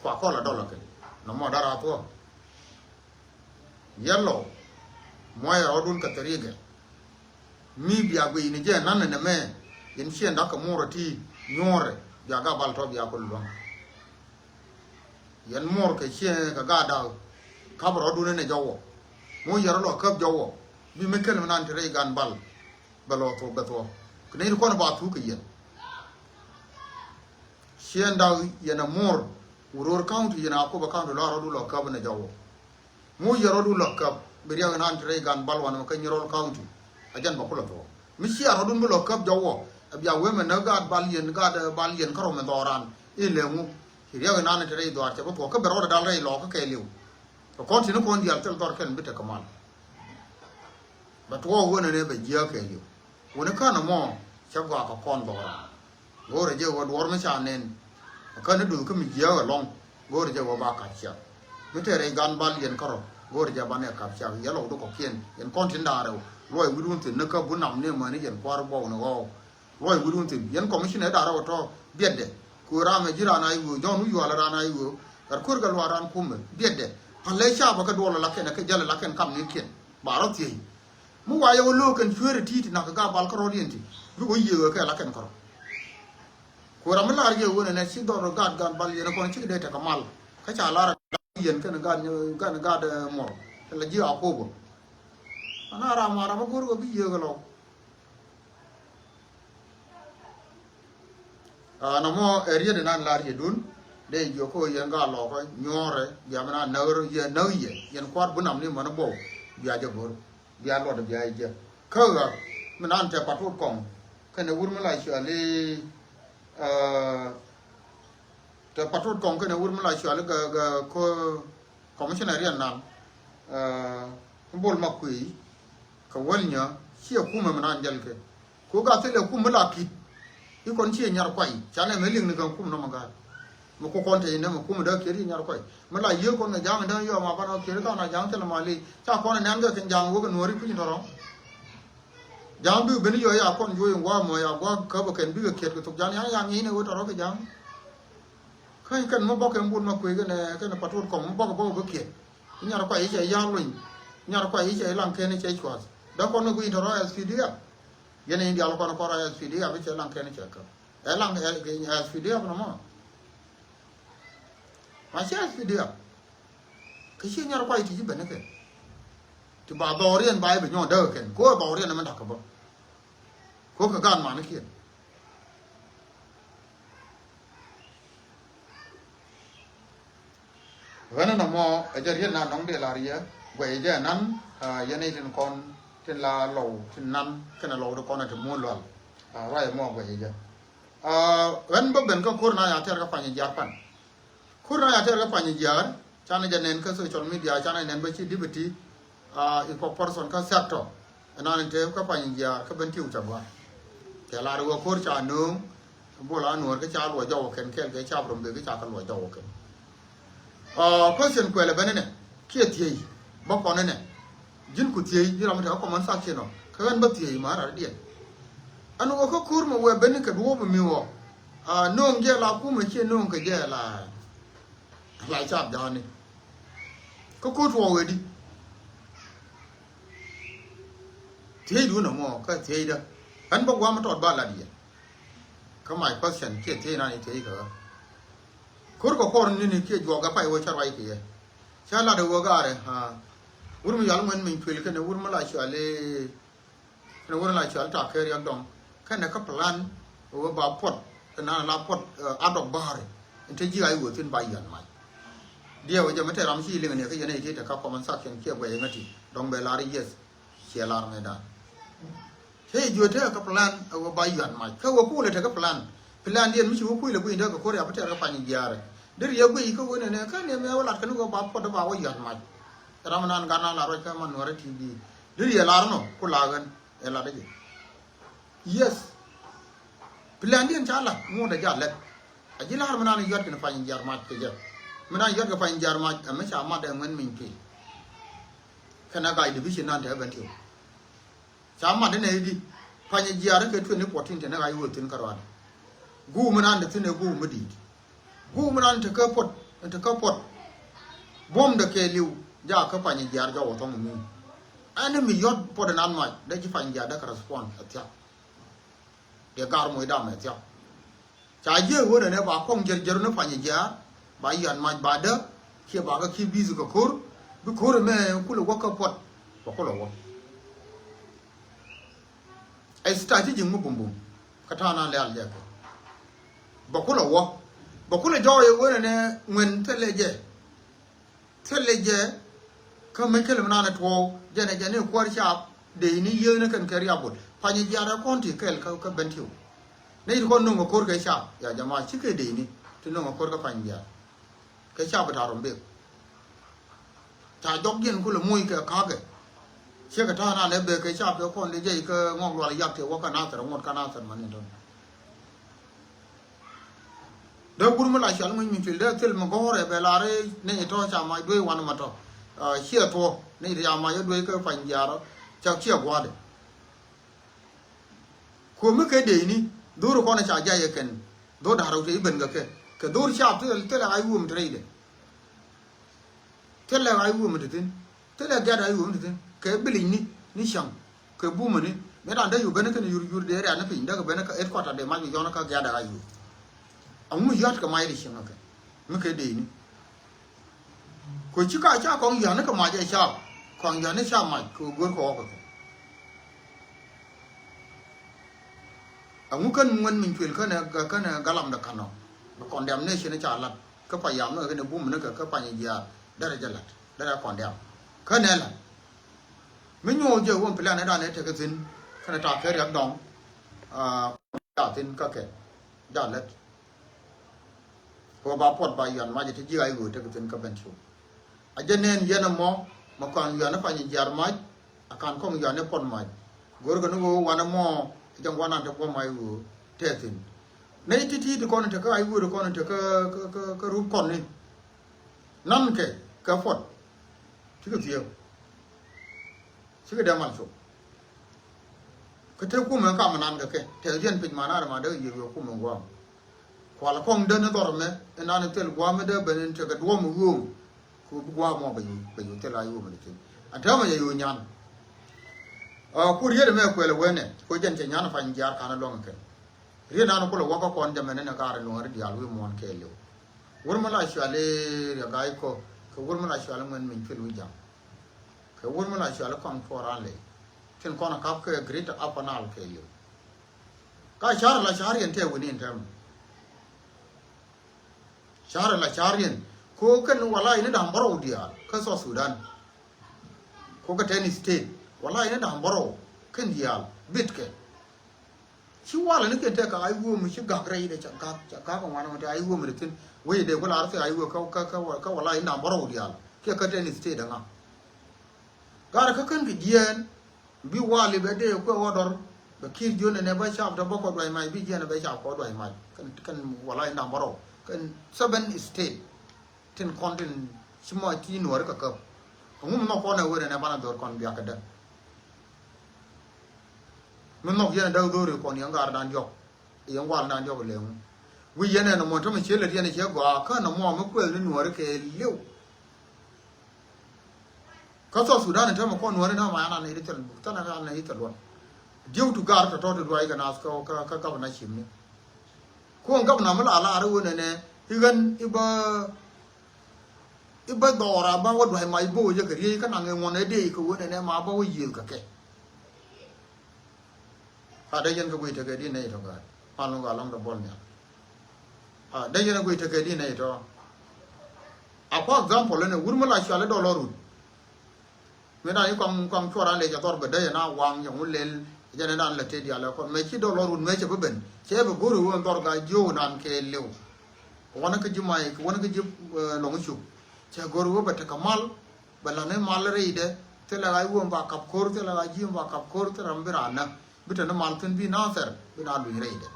kua kɔl a dɔl a kɛn. Nɔmɔ dar a thuɔ̱k. Yɛlɔ muɔyɛ rɔɔdun kɛ thirigɛ. Mi bia guic ni jɛ nan ni nɛmɛ. Yɛn ciɛn dak kɛ muɔrɛ ti nyuɔrɛ bia gabal tɔ bia kul luaŋ. Yɛn muɔr kɛ ciɛ kɛ gaa dak. Kap rɔɔdun ni nɛ jɔwɔ. Mu yɛrɛ lɔ käp jɔwɔ. Bi mi kɛl mi nan ti rɛy gan bal. Bɛ lɔ thuɔk bɛ thuɔk kɛ nɛy ti kɔn ba thuk kɛ yɛn. Ciɛn dak yɛn a muɔr. Uror county yɛn a Akobo county lɔ rɔɔdu lɔ käp ni jɔwɔ. Mu yɛ rɔɔdu lɔ käp bi riɛk nan ti rɛy gan bal wanɛ mɛ kä Nyirol county. A jɛn bɛ kulɛ thuɔk mi cia rɔɔdun bi lɔ käp jɔwɔ. Ɛ bia wee mɛ näk gaat bal yɛn, gaat, eh, bal yɛn kärɔ̱ mɛ dhɔran. I̱ lɛ ŋu. Ci riɛk inan te rɛy dhɔar cɛ bä thuɔ̱k kä bɛ rɔɔdɛ dal rɛy lɔɔkä kɛɛliw. Kɛ kɔn tin kɔn diaal thil dhɔr kɛn bi tekɛ mal. Bɛ tuɔɔk ɣöö nɛnɛ bɛ jiääk kɛɛliw. Ɣöö ni känɛ mɔ cɛ gɔaa kɛ kɔn dhɔran. Go̱o̱rɛ jɛ ɣöö duɔ̱ɔ̱r mi ca nɛn. Känɛ duth kä mi jiääk ɛlɔ̱ŋ. Go̱o̱rɛ jɛ ɣöö ba kap ciak. Mi te rɛy gan bal yɛn kärɔ̱. Go̱o̱rɛ jɛ banɛ kap ciak. Yɛ lɔw di kɔ̱kiɛn. Yɛn kɔn tin da̱a̱r rɛw. Luɔy wi̱dun thi̱n ni kä bu nam ni mäni yɛn kua̱r buɔw ni ɣɔw. Luɔy wi̱dun thi̱n. Yɛn commissioner da̱a̱r rɛw tɔ̱ biɛtdɛ. Ku ram ɛ ji̱ ran a i̱ ɣöö. Jɔ̱ɔ̱n wi̱c yual ran a i̱ ɣöö. Gat kuer kɛ luaar ran kumɛ. Biɛtdɛ. Pal lɛ caapä kä duɔl la kɛn ɛ kɛ jäl la kɛn kam ni kiɛn. Ba rɔ thiec. Mi wa yɛ wä lo̱o̱k kɛn cueeri ti̱i̱t nak gaa bal kärɔ̱diɛn ti. Bi wä yiëë wee kɛ la kɛn kärɔ̱. Ku ram mi lar yɛ wä nɛnɛ ci dhɔr gaat gan bal yɛn kɔn cikɛ dee tekɛ mal. Kä ca lar yɛn kɛn gaat, gaat, eh, mɔr. Kɛ la ji̱ a ko̱o̱bä. Ana ram a ram a go̱r wä bi yiëë kɛ lɔ. Ah, nɔmɔ ɛ riet inan lar yɛ dun. Dee jiök kä yɛn gaa lɔkä nyuɔrɛ bia mi na näk yɛ näk yɛ yɛn kua̱r bunam ni män bɔw bia jɛ go̱r. Bia luɔt bia jɛ. Kä ɣä mi nan tɛ patot kɔŋ kɛnɛ wur mi la cuali, ah, tɛ patot kɔŋ kɛnɛ wur mi la cuali gɛ, gɛ ko commissioner riɛn nan, ah, Bol Makuei kɛ wäl nyä ciɛ kumɛ mi nan jɛl kɛ. Ku gat thilɛ kum mi la ki̱t. I̱ kɔn ciɛ nyar kuay. Canɛ mɛ liŋ ni kɛn kum nɔmɔ gaat. Mi ku kɔn te inɛ mɛ kum dee kiɛt i̱ nyar kuay. Mi la yiëë kɔn kɛ ja̱a̱ŋ dee yɔm a banɔ kiɛt i̱ kan a ja̱a̱ŋ thilɛ mali. Ca kɔn ɛ nɛn kɛ kɛn ja̱a̱ŋ wek ɛ nuɔ̱ɔ̱ri kui̱ny tɔrɔ. Ja̱a̱ŋ bikɛ ben i̱ yɔ ya kɔn juɔy in gua̱a̱ mɔ ya gua̱a̱ käp ɛ kɛn bikɛ kiɛt kɛ thok ja̱a̱ŋ ya̱a̱ŋ ya̱a̱ŋ ŋi̱i̱n ɛ wek tɔrɔ kɛ ja̱a̱ŋ. Kä kɛn mi bɔk kɛn Bol Makuei kɛnɛ, kɛnɛ patot kɔŋ mi bɔk bɔk bä kiɛt. Nyar kuay i̱ cɛ ya̱a̱ŋ luny. Nyar kuay i̱ cɛ laŋ kɛn i̱ cɛ cuath. Dee kɔn kɛ gui̱ny tɔrɔ S P D F. Yɛn in dial kɔn kɔn S P D F cɛ laŋ kɛn cɛ kä. Ɛ laŋ, ɛ, S P D F nɔmɔ. Ma cɛ S P D F. Kä ci nyar kuay ti ci ben kɛ. Ti ba dhɔriɛn ba i̱ bi nyɔn däk kɛn. Ko dhɔriɛn mɛ dak kɛ bä. Ko kɛ gan man kiɛn. Ɣän nɔmɔ ɛ jɛ riet nan nɔŋ dee la riɛ guɛy jɛ nan, ah, yɛn i̱ tin kɔn tin la lɔw tin nan kɛnɛ lɔw ti kɔn ɛ ti muɔl lual. Ah, ruac ɛmɔ guɛy jɛ. Ah, ɣän bä ben kä ko̱r na ya tɛr kä pany jiar pan. Ko̱r na ya tɛr kä pany jiar canɛ jɛ nɛn kä social media canɛ nɛn bä ci dipiti. Ah, i̱ kɔ person kä sector. Ɛnan in te kä pany jiaar kä ben tiw ca gɔ̱a̱r. Kɛ lar wä ko̱r ca nööŋ. Bol a nuɔ̱ɔ̱r kä ca luɔ jɔw kɛn kɛl kɛ ca brom be kä ca kä luɔ jɔw kɛn. Ah, question kuɛlɛ ben inɛ kiɛ thiey bä kɔn inɛ. Ji̱n ku thiey ji̱ ram te kä comment section ɔ kä ɣän bä thiey ma rar diɛn. Ɛn wä kä ko̱r mɛ wɛ ben kɛ duɔ̱ɔ̱p mi wä. Ah, nööŋ jɛ la kumɛ ciɛ nööŋ kɛ jɛ la. La cap ja̱a̱ni. Kä ko̱r tuɔɔk ɛ di. Thiecdu nɔmɔ kä thiecdä. Ɣän bä gua̱a̱m tɔt ba lat yɛ. Kä my question kiɛ thiec nan i̱ thiec kä ɣä. Ko̱r kɛ kuɔr nini kiɛ juɔk gɛ pay wä cä ruac kɛ yɛ. Cä lat ɛ wä gaarɛ ha. Wur mi yal ŋuɛn min cuël kɛnɛ wur mi la cuali. Kɛnɛ wur mi la cuali tak kɛ riɛk dɔŋ kɛnɛ kä plan. Ɛ wä ba puɔt kɛ nan la puɔt, eh, adɔk ba̱a̱ri. In te ji̱ a i̱ wä thi̱n ba yɛn mac. Diɛw jɛ mi te ram ci liŋ ni kä yɛn a iti te kä comment section kiɛ guɛy ŋäti dɔŋ bɛ lar yes. Ciɛ lar mɛ dan. Cä yɛ juɔ̱t tekɛ plan ɛ wä ba yuan mac kä wä kulɛ tekɛ plan. Plan diɛn mi ci wä kui̱ lɛ gui̱ny tekɛ ko̱r ya bi tɛr kɛ pany jiaarɛ. Deri yɛ guiy kä wä nɛnɛ kä nɛmɛ wä lat kɛn wä ba puɔt ba wä yuan mac. Ram nan gan na la ruac kä man nuɔrɛ T V. Deri yɛ lar nɔ ku la ɣän ɛ lat dɛ jɛ. Yes. Plan diɛn ca lat ŋot ɛ ja lɛt. A ji̱ lar mi nan yuat kɛn pany jiaar mac kɛ jɛ. Mi nan yuat kɛ pany jiaar mac ɛ mi ca mat ɛ ŋuɛn miny pil. Kɛn a gac division nan te ɛ ben tiw. Ca mat inɛ i̱di pany jiaar kɛ twenty fourteen te ni ɣac wee thi̱n kä ruaadɛ. Guum inan te thi̱n ɛ guum mi di̱i̱t. Guum inan te kä puɔt, te kä puɔt. Buɔ̱mdɛ kɛɛliw jaak kä pany jiaar jɔk wä thɔ̱ŋ mi. Ɛn mi yɔ̱t puɔt inan mac dee ji̱ pany jiaar dee kɛ respond ɛ thiak. Dee gar moc dam ɛ thiak. Ca jiɛ wen ɛnɛ ba kɔŋ jɛr jɛr ni pany jiaar ba yian mac ba däk kiɛ ba kä ki bi̱th kɛ ko̱r bi ko̱r ɛmɛ kulɛ wä kä puɔt ba kulɛ wä. Ɛ strategic mi bumbum kä ta̱a̱ na lɛal jɛ kɛ ba kulɛ wä ba kulɛ jɔɔk yɛ wen ɛnɛ ŋuɛn thilɛ jɛ. Thilɛ jɛ kä mi kɛl mi nanɛ tuɔɔk jɛnɛ jɛn i̱ kuäär caap dee ni yiëëni kɛn kɛ riabul pany jiaar ɛ kɔn ti kɛl kä ben tiw. Nɛy ti kɔn nöŋ kɛ ko̱r kɛ cap, ya jama, cikɛ dee ni ti nöŋ kɛ ko̱r kɛ pany diaal. Kɛ cap bi ta̱a̱ rɔm bek. Ca jɔk jiɛn kulɛ moc kɛ ka̱kɛ. Ciɛ kɛ ta̱a̱ nan ɛ bek kɛ cap kɛ kɔn di jɛy kä Ŋɔk Lual Yak tëë wä kä Nathɛr, ŋuɔ̱t kä Nathɛr man ni tɔn. Dee wur mi la cual ŋuny mi cuil dee thil mi gɔ̱rɛ bɛ lar i̱ nɛy tɔ̱ ca mac duee wan ma tɔ̱. Ciɛ thuɔ nɛy ti ca mac i̱ duee kä pany jiaar cak ciɛ gua̱a̱dɛ. Kuɔ mi kɛ dee ni dhor kɔn ca jay ɛ kɛn dhor da̱r rɛw te i̱ ben kɛ kɛ kɛ dhor cap thil thil ɛ ɣac wuɔm te rɛydɛ. Thilɛ ɣa̱c wuɔ̱m ti thi̱n. Thilɛ gɛ̈t ɣa̱c wuɔ̱m ti thi̱n. Kɛ bilic ni, ni cäŋ. Kɛ bumä ni. Mëë da̱ŋ dee yuk ben kɛn yur yur dee rɛ̈n ni piny dee kɛ ben kä headquarter dee mac bi yɔn kä gɛ̈t ɣa̱c wuɔ̱m. Aŋu mi yɔ̱t kɛ mac ti cieŋ kɛ. Mi kɛ dee ni. Kɛ ci ka ca kɔŋ yɔ̱t ni kɛ mac ɛ ca. Kɔŋ yɔ̱t ni ca mac kɛ go̱r kɛ ɣɔk kɛ. Aŋu kɛn ŋuɛn min cuël kɛnɛ kɛnɛ galam dɛ kanɔ. Kɔn dɛm ni cin ca lat. Kä payam ni kɛ kɛn bum ni kɛ kä pany jiaar derɛ jɛ lat derɛ kɔn diam. Kä nɛ la mi nyuɔth jɛ wä plan dan ɛ tekɛ thi̱n kɛnɛ ta kɛ riak dɔŋ. Aa, ja thi̱n kä kɛ ja lät. Kɛ ba puɔt ba yuan mac ti ji̱ ay ɣöö tekɛ thi̱n kä ben cu. A jɛ nɛn yɛn ɛmɔ mɛ kɔn yuan ɛ pany jiaar mac. A kan kɔŋ yuan ɛ puɔt mac. Go̱rkɛ ni ɣöö wan ɛmɔ jɛ ŋuan an te guɔ mac ɣöö tɛ thi̱n. Nɛy ti̱ti̱ ti kɔn in te kä ay ɣöö ti kɔn in te kä kä kä rup kɔn ni. Nan kɛ kɛ puɔt. Cikɛ thiee. Cikɛ dee mal cop. Kä te kumɛ kam nan kɛ kɛ te jiɛn piny man arɛ ma dee yɛ yɛ kumɛ guam. Kual kɔŋ den ni dhɔr mɛ inan in thil guam mi dee ben in tekɛ duɔm iwuom. Ku bi guam mɔ bɛ yu bɛ yu thil a iwuom in thil. An te mɛ yɛ yu nyan. Ku riet mɛ kuɛl wen nɛ ku jɛn cɛ nyan pany jiar kan luɔŋ kɛ. Riet nan kulɛ wä kä kɔn jɛ mɛ ni ni kar luɔŋ ri dial wi̱i̱ muɔn kɛ liw. Wur mi la cuali riɛ ga̱a̱c kɔ kɛ wur mi la cuali ŋuɛn min pil wi̱i̱ jam. Kɛ wur mi la cuali kɔŋ tuɔɔr an ley. Tin kɔn a kap kɛ Greater Upper Nile kɛ liw. Ka car la car yɛn tɛ wini in tɛm. Car la car yɛn ko kɛn wala ini da̱ŋ bärɔw diaal kä South Sudan. Ko kɛ ten state wala ini da̱ŋ bärɔw kɛn diaal bit kɛ. Ci walɛ ni kɛn tɛ ka ay wuɔm ci gak rɛy dɛ ca gak ca gak ŋuan ŋuan tɛ ay wuɔm dɛ thin wei dɛ wala arɛ tɛ ay wuɔm kä kä kä wala ini da̱ŋ bärɔw diaal kiɛ kä ten state ŋa. Gat kä kän kɛ jiɛɛn. Bi wali bɛ dee kuɛ wä dɔr bɛ kir jiön nɛ bä cap tɔ bä kɔ duay mac bi jiɛn bɛ cap kɔ duay mac kɛn kɛn wala in da̱ŋ bärɔw kɛn seven state. Tin kɔn tin ci mɔ ci nuɔri kɛ käp. Ŋu mi nhɔk kɔn ɛ wen nɛ banɛ dhor kɔn biak kɛ däk. Mi nhɔk yɛn ɛ däk dhori kɔn yɛn gar dan diɔk. Yɛn wal dan diɔk lɛ ŋu. Wi̱c yɛn ɛn mɔ tämɛ cië lät yɛn ciɛ gɔaa kä nɔ mɔ mi kuɛth ni nuɔri kɛ liw. Kä South Sudan in tämɛ kɔn nuɔ̱ɔ̱ri ni ma yan an i̱ thil buk thil an i̱ thil luɔt. Due to gar tɔ̱tɔ̱ ti duac kɛ naath kä kä kä gavana cim ni. Kuɔn gavana mi la lar i̱ wen ɛnɛ i̱ ɣän i̱ bä i̱ bä dhɔra ba wä duac ma i̱ bo̱o̱ jɛ kɛ riey kä naŋ i̱ ŋuɔ̱n ɛ dee i̱ kɛ wen ɛnɛ ma ba wä yiëëth kɛ kɛ. A dee yɛn kɛ guiy tekɛ di nɛy tɔ gaat mal nuŋ gaa lɔŋ dɔ bɔl nhial. A dee yɛn kɛ guiy tekɛ di nɛy tɔ. A kua example ɛn ɛ wur mi la cual i̱ dɔlɔ rut. Mi dan i̱ kɔŋ kɔŋ cuɔr an lɛ cɛ dhɔr bɛ dee yɛn a waŋ yɛ ŋu lel. Jɛn i̱ dan lɛ tëë dial ɛ kɔn mɛ ci dɔlɔ rut mɛ cɛ bi ben cɛ bi go̱r i̱ wee dhɔr gaa jiöw nan kɛ liw. Wanɛ kä ji̱ may wanɛ kä ji̱ lɔŋ i̱ cuk. Cɛ go̱r i̱ wee bɛ tekɛ mal. Bɛ la̱t ni mal rɛydɛ thilɛ ɣa̱c wuɔ̱m ba kap ko̱r thilɛ ɣa̱c ji̱ ba kap ko̱r thilɛ ram bi raan nä bi te ni mal thi̱n bi Nathɛr bi na luny rɛydɛ.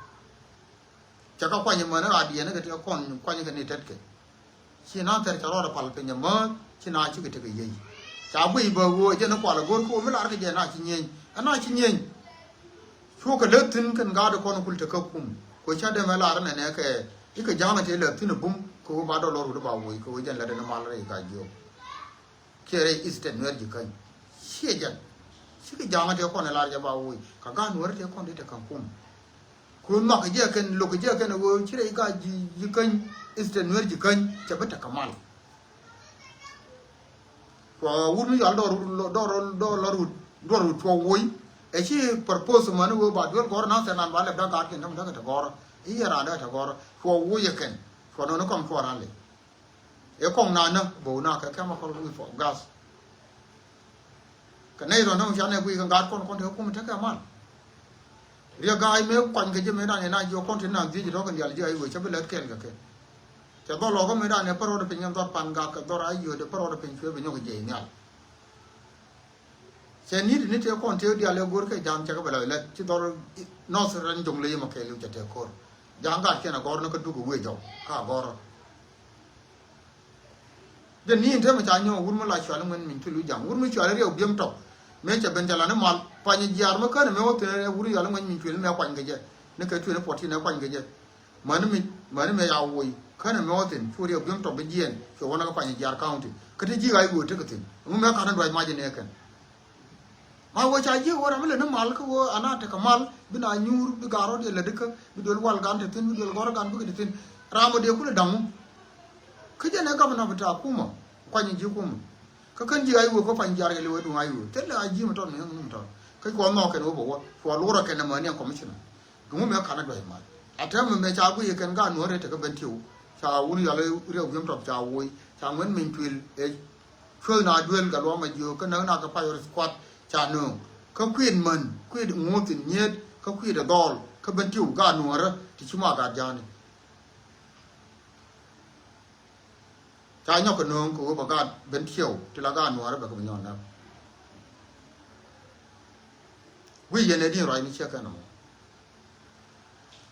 Cɛ kä kuany män ɣa̱diɛn kɛ ti kɔn kuany kɛ ni tetkɛ. Ci Nathɛr cɛ rɔɔdɛ pal piny män ci na cikɛ tekɛ yiey. Ca guiy bä ɣöö jɛn kual go̱r kä ɣöö mi lar kɛ jɛ na ci nyieny ɛn na ci nyieny. Cuɔ kɛ lät thi̱n kɛn gaat kɔn kul te kä kum kɛ ca dee mɛ lar nɛnɛ kɛ ikɛ ja̱a̱ŋ tëë lät thi̱n bum kɛ ɣöö ba dɔlɔr wut ba woc kɛ ɣöö jɛn lät ni mal rɛy ka jiök. Kiɛ rɛy Eastern Nuer ji̱ käny ciɛ jɛn. Cikɛ ja̱a̱ŋ tëë kɔn ɛ lar jɛ ba woc ka gaat Nuer tëë kɔn di te kä kum. Ku nhɔk jɛ kɛn lok jɛ kɛn ɣöö ci rɛy gaat ji̱ käny Eastern Nuer ji̱ käny cɛ bi te kä mal. Cuɔ wut mi yɔal dɔɔr dɔɔr dɔɔr lɔr wut duɔr wut cuɔ woc. Ɛ ci propose mani wee ba duel gɔr na thɛn an ba lɛp da gaat kin däm däk ɛ te gɔr i̱ yɛ raan däk ɛ te gɔr cuɔ woc ɛ kɛn cuɔ nɔni kɔm cuɔ raan lɛ. Ɛ kɔŋ na nä bow na kɛ chemical wi̱i̱ fɔ gas. Kɛ nɛy rɔ nä mi ca nɛ guiy kɛ gaat kɔn kɔn te kum tekɛ mal. Riɛk ga̱a̱c mëë kuany kɛ jɛ mëë dan ɛ na jiɔ kɔn ti na dhiec tɔ̱ kɛn diaal ji̱ a i̱ wee cä bi lät kɛɛl kɛ kɛ. Cɛ dhɔl lɔkä mëë dan ɛ pär rɔɔdɛ piny ɛn dhɔr pan gak kɛ dhɔr a i̱ yio̱dɛ pär rɔɔdɛ piny cuɛ bi nyɔk jɛ i̱ nhial. Cɛ ni̱t ni tëë kɔn tëë diaal ɛ go̱r kɛ ja̱a̱ŋ cɛ kɛ bɛ la lät ci dhɔr nɔth rɛn jo̱ŋ ley mɔ kɛɛliw cɛ tëë ko̱r. Ja̱a̱ŋ gat kiɛn a gɔr ni kä duk ɛ wee jɔw ka a gɔr. Jɛ ni in te mi ca nyɔk wur mi la cuali ŋuɛn min cul wi̱c ja̱a̱ŋ wur mi cuali riɛw biɛm tɔk. Mëë cɛ ben cɛ la ni mal pany jiaar mi känɛ mëë wä thin wur cuali ŋuɛn min cul mëë kuany kɛ jɛ. Ni kɛ tueni puɔt tin ɛ kuany kɛ jɛ. Mäni mi mäni mi ya woi känɛ mɛ wä thin cu riɛk biäm tɔp bi jiɛn. Cuɛ wä na kä Panyijiar County kä ti ji̱ ɣa̱c ɣöö tekɛ thin ɛŋu mɛ ka̱n in duac mac in ɛ kɛn. Ma wä ca ji̱ ɣöö ram mi lɛ ni mal kä ɣöö ana tekɛ mal bi na nyuur bi ga̱r rɔ̱diɛn lɛ dikä bi duel wal gan te thin bi duel gɔ̱r gan bikɛ te thin. Ram ɔ dee kulɛ da̱ŋ ŋu. Kä jɛn ɛ gavana bi ta̱a̱ kumä kuany in ji̱ kumä. Kä kän ji̱ ɣa̱c ɣöö kä Panyijiar kɛ liwä duŋ ɣa̱c ɣöö thilɛ a ji̱ mi tɔt mi ɣäŋ mi tɔt kä cuɔ nhɔk kɛn ɣöö bɛ wä cuɔ luɔrä kɛn ɛ mäni ɛn commissioner. Duŋ mi mɛ ka̱n a duac mal a tɛm mi mɛ ca guiy kɛn gaat nuɔ̱ɔ̱r rɛy tekä ben tiw. Ca wun yɔl riɛw biɛm tɔp ca woi ca ŋuɛn miny tuil ɛ cuäth na duel gat luɔm a jiök kä näk na kɛ pay rith kuat. Ca nööŋ kä kui̱t män kui̱t ŋuɔ̱th in nyiet kä kui̱t ɛ dhɔl kä ben tiw gaat nuɔ̱ɔ̱rä ti ci ma gat ja̱a̱ni. Ca nyɔk kɛ nööŋ kɛ wä bɛ gaat ben tiɛw ti la gaat nuɔ̱ɔ̱rä bɛ kɛ bi nyɔn näk. Wi̱i̱ yɛn ɛ din ruac mi ciek kɛn ɛmɔ.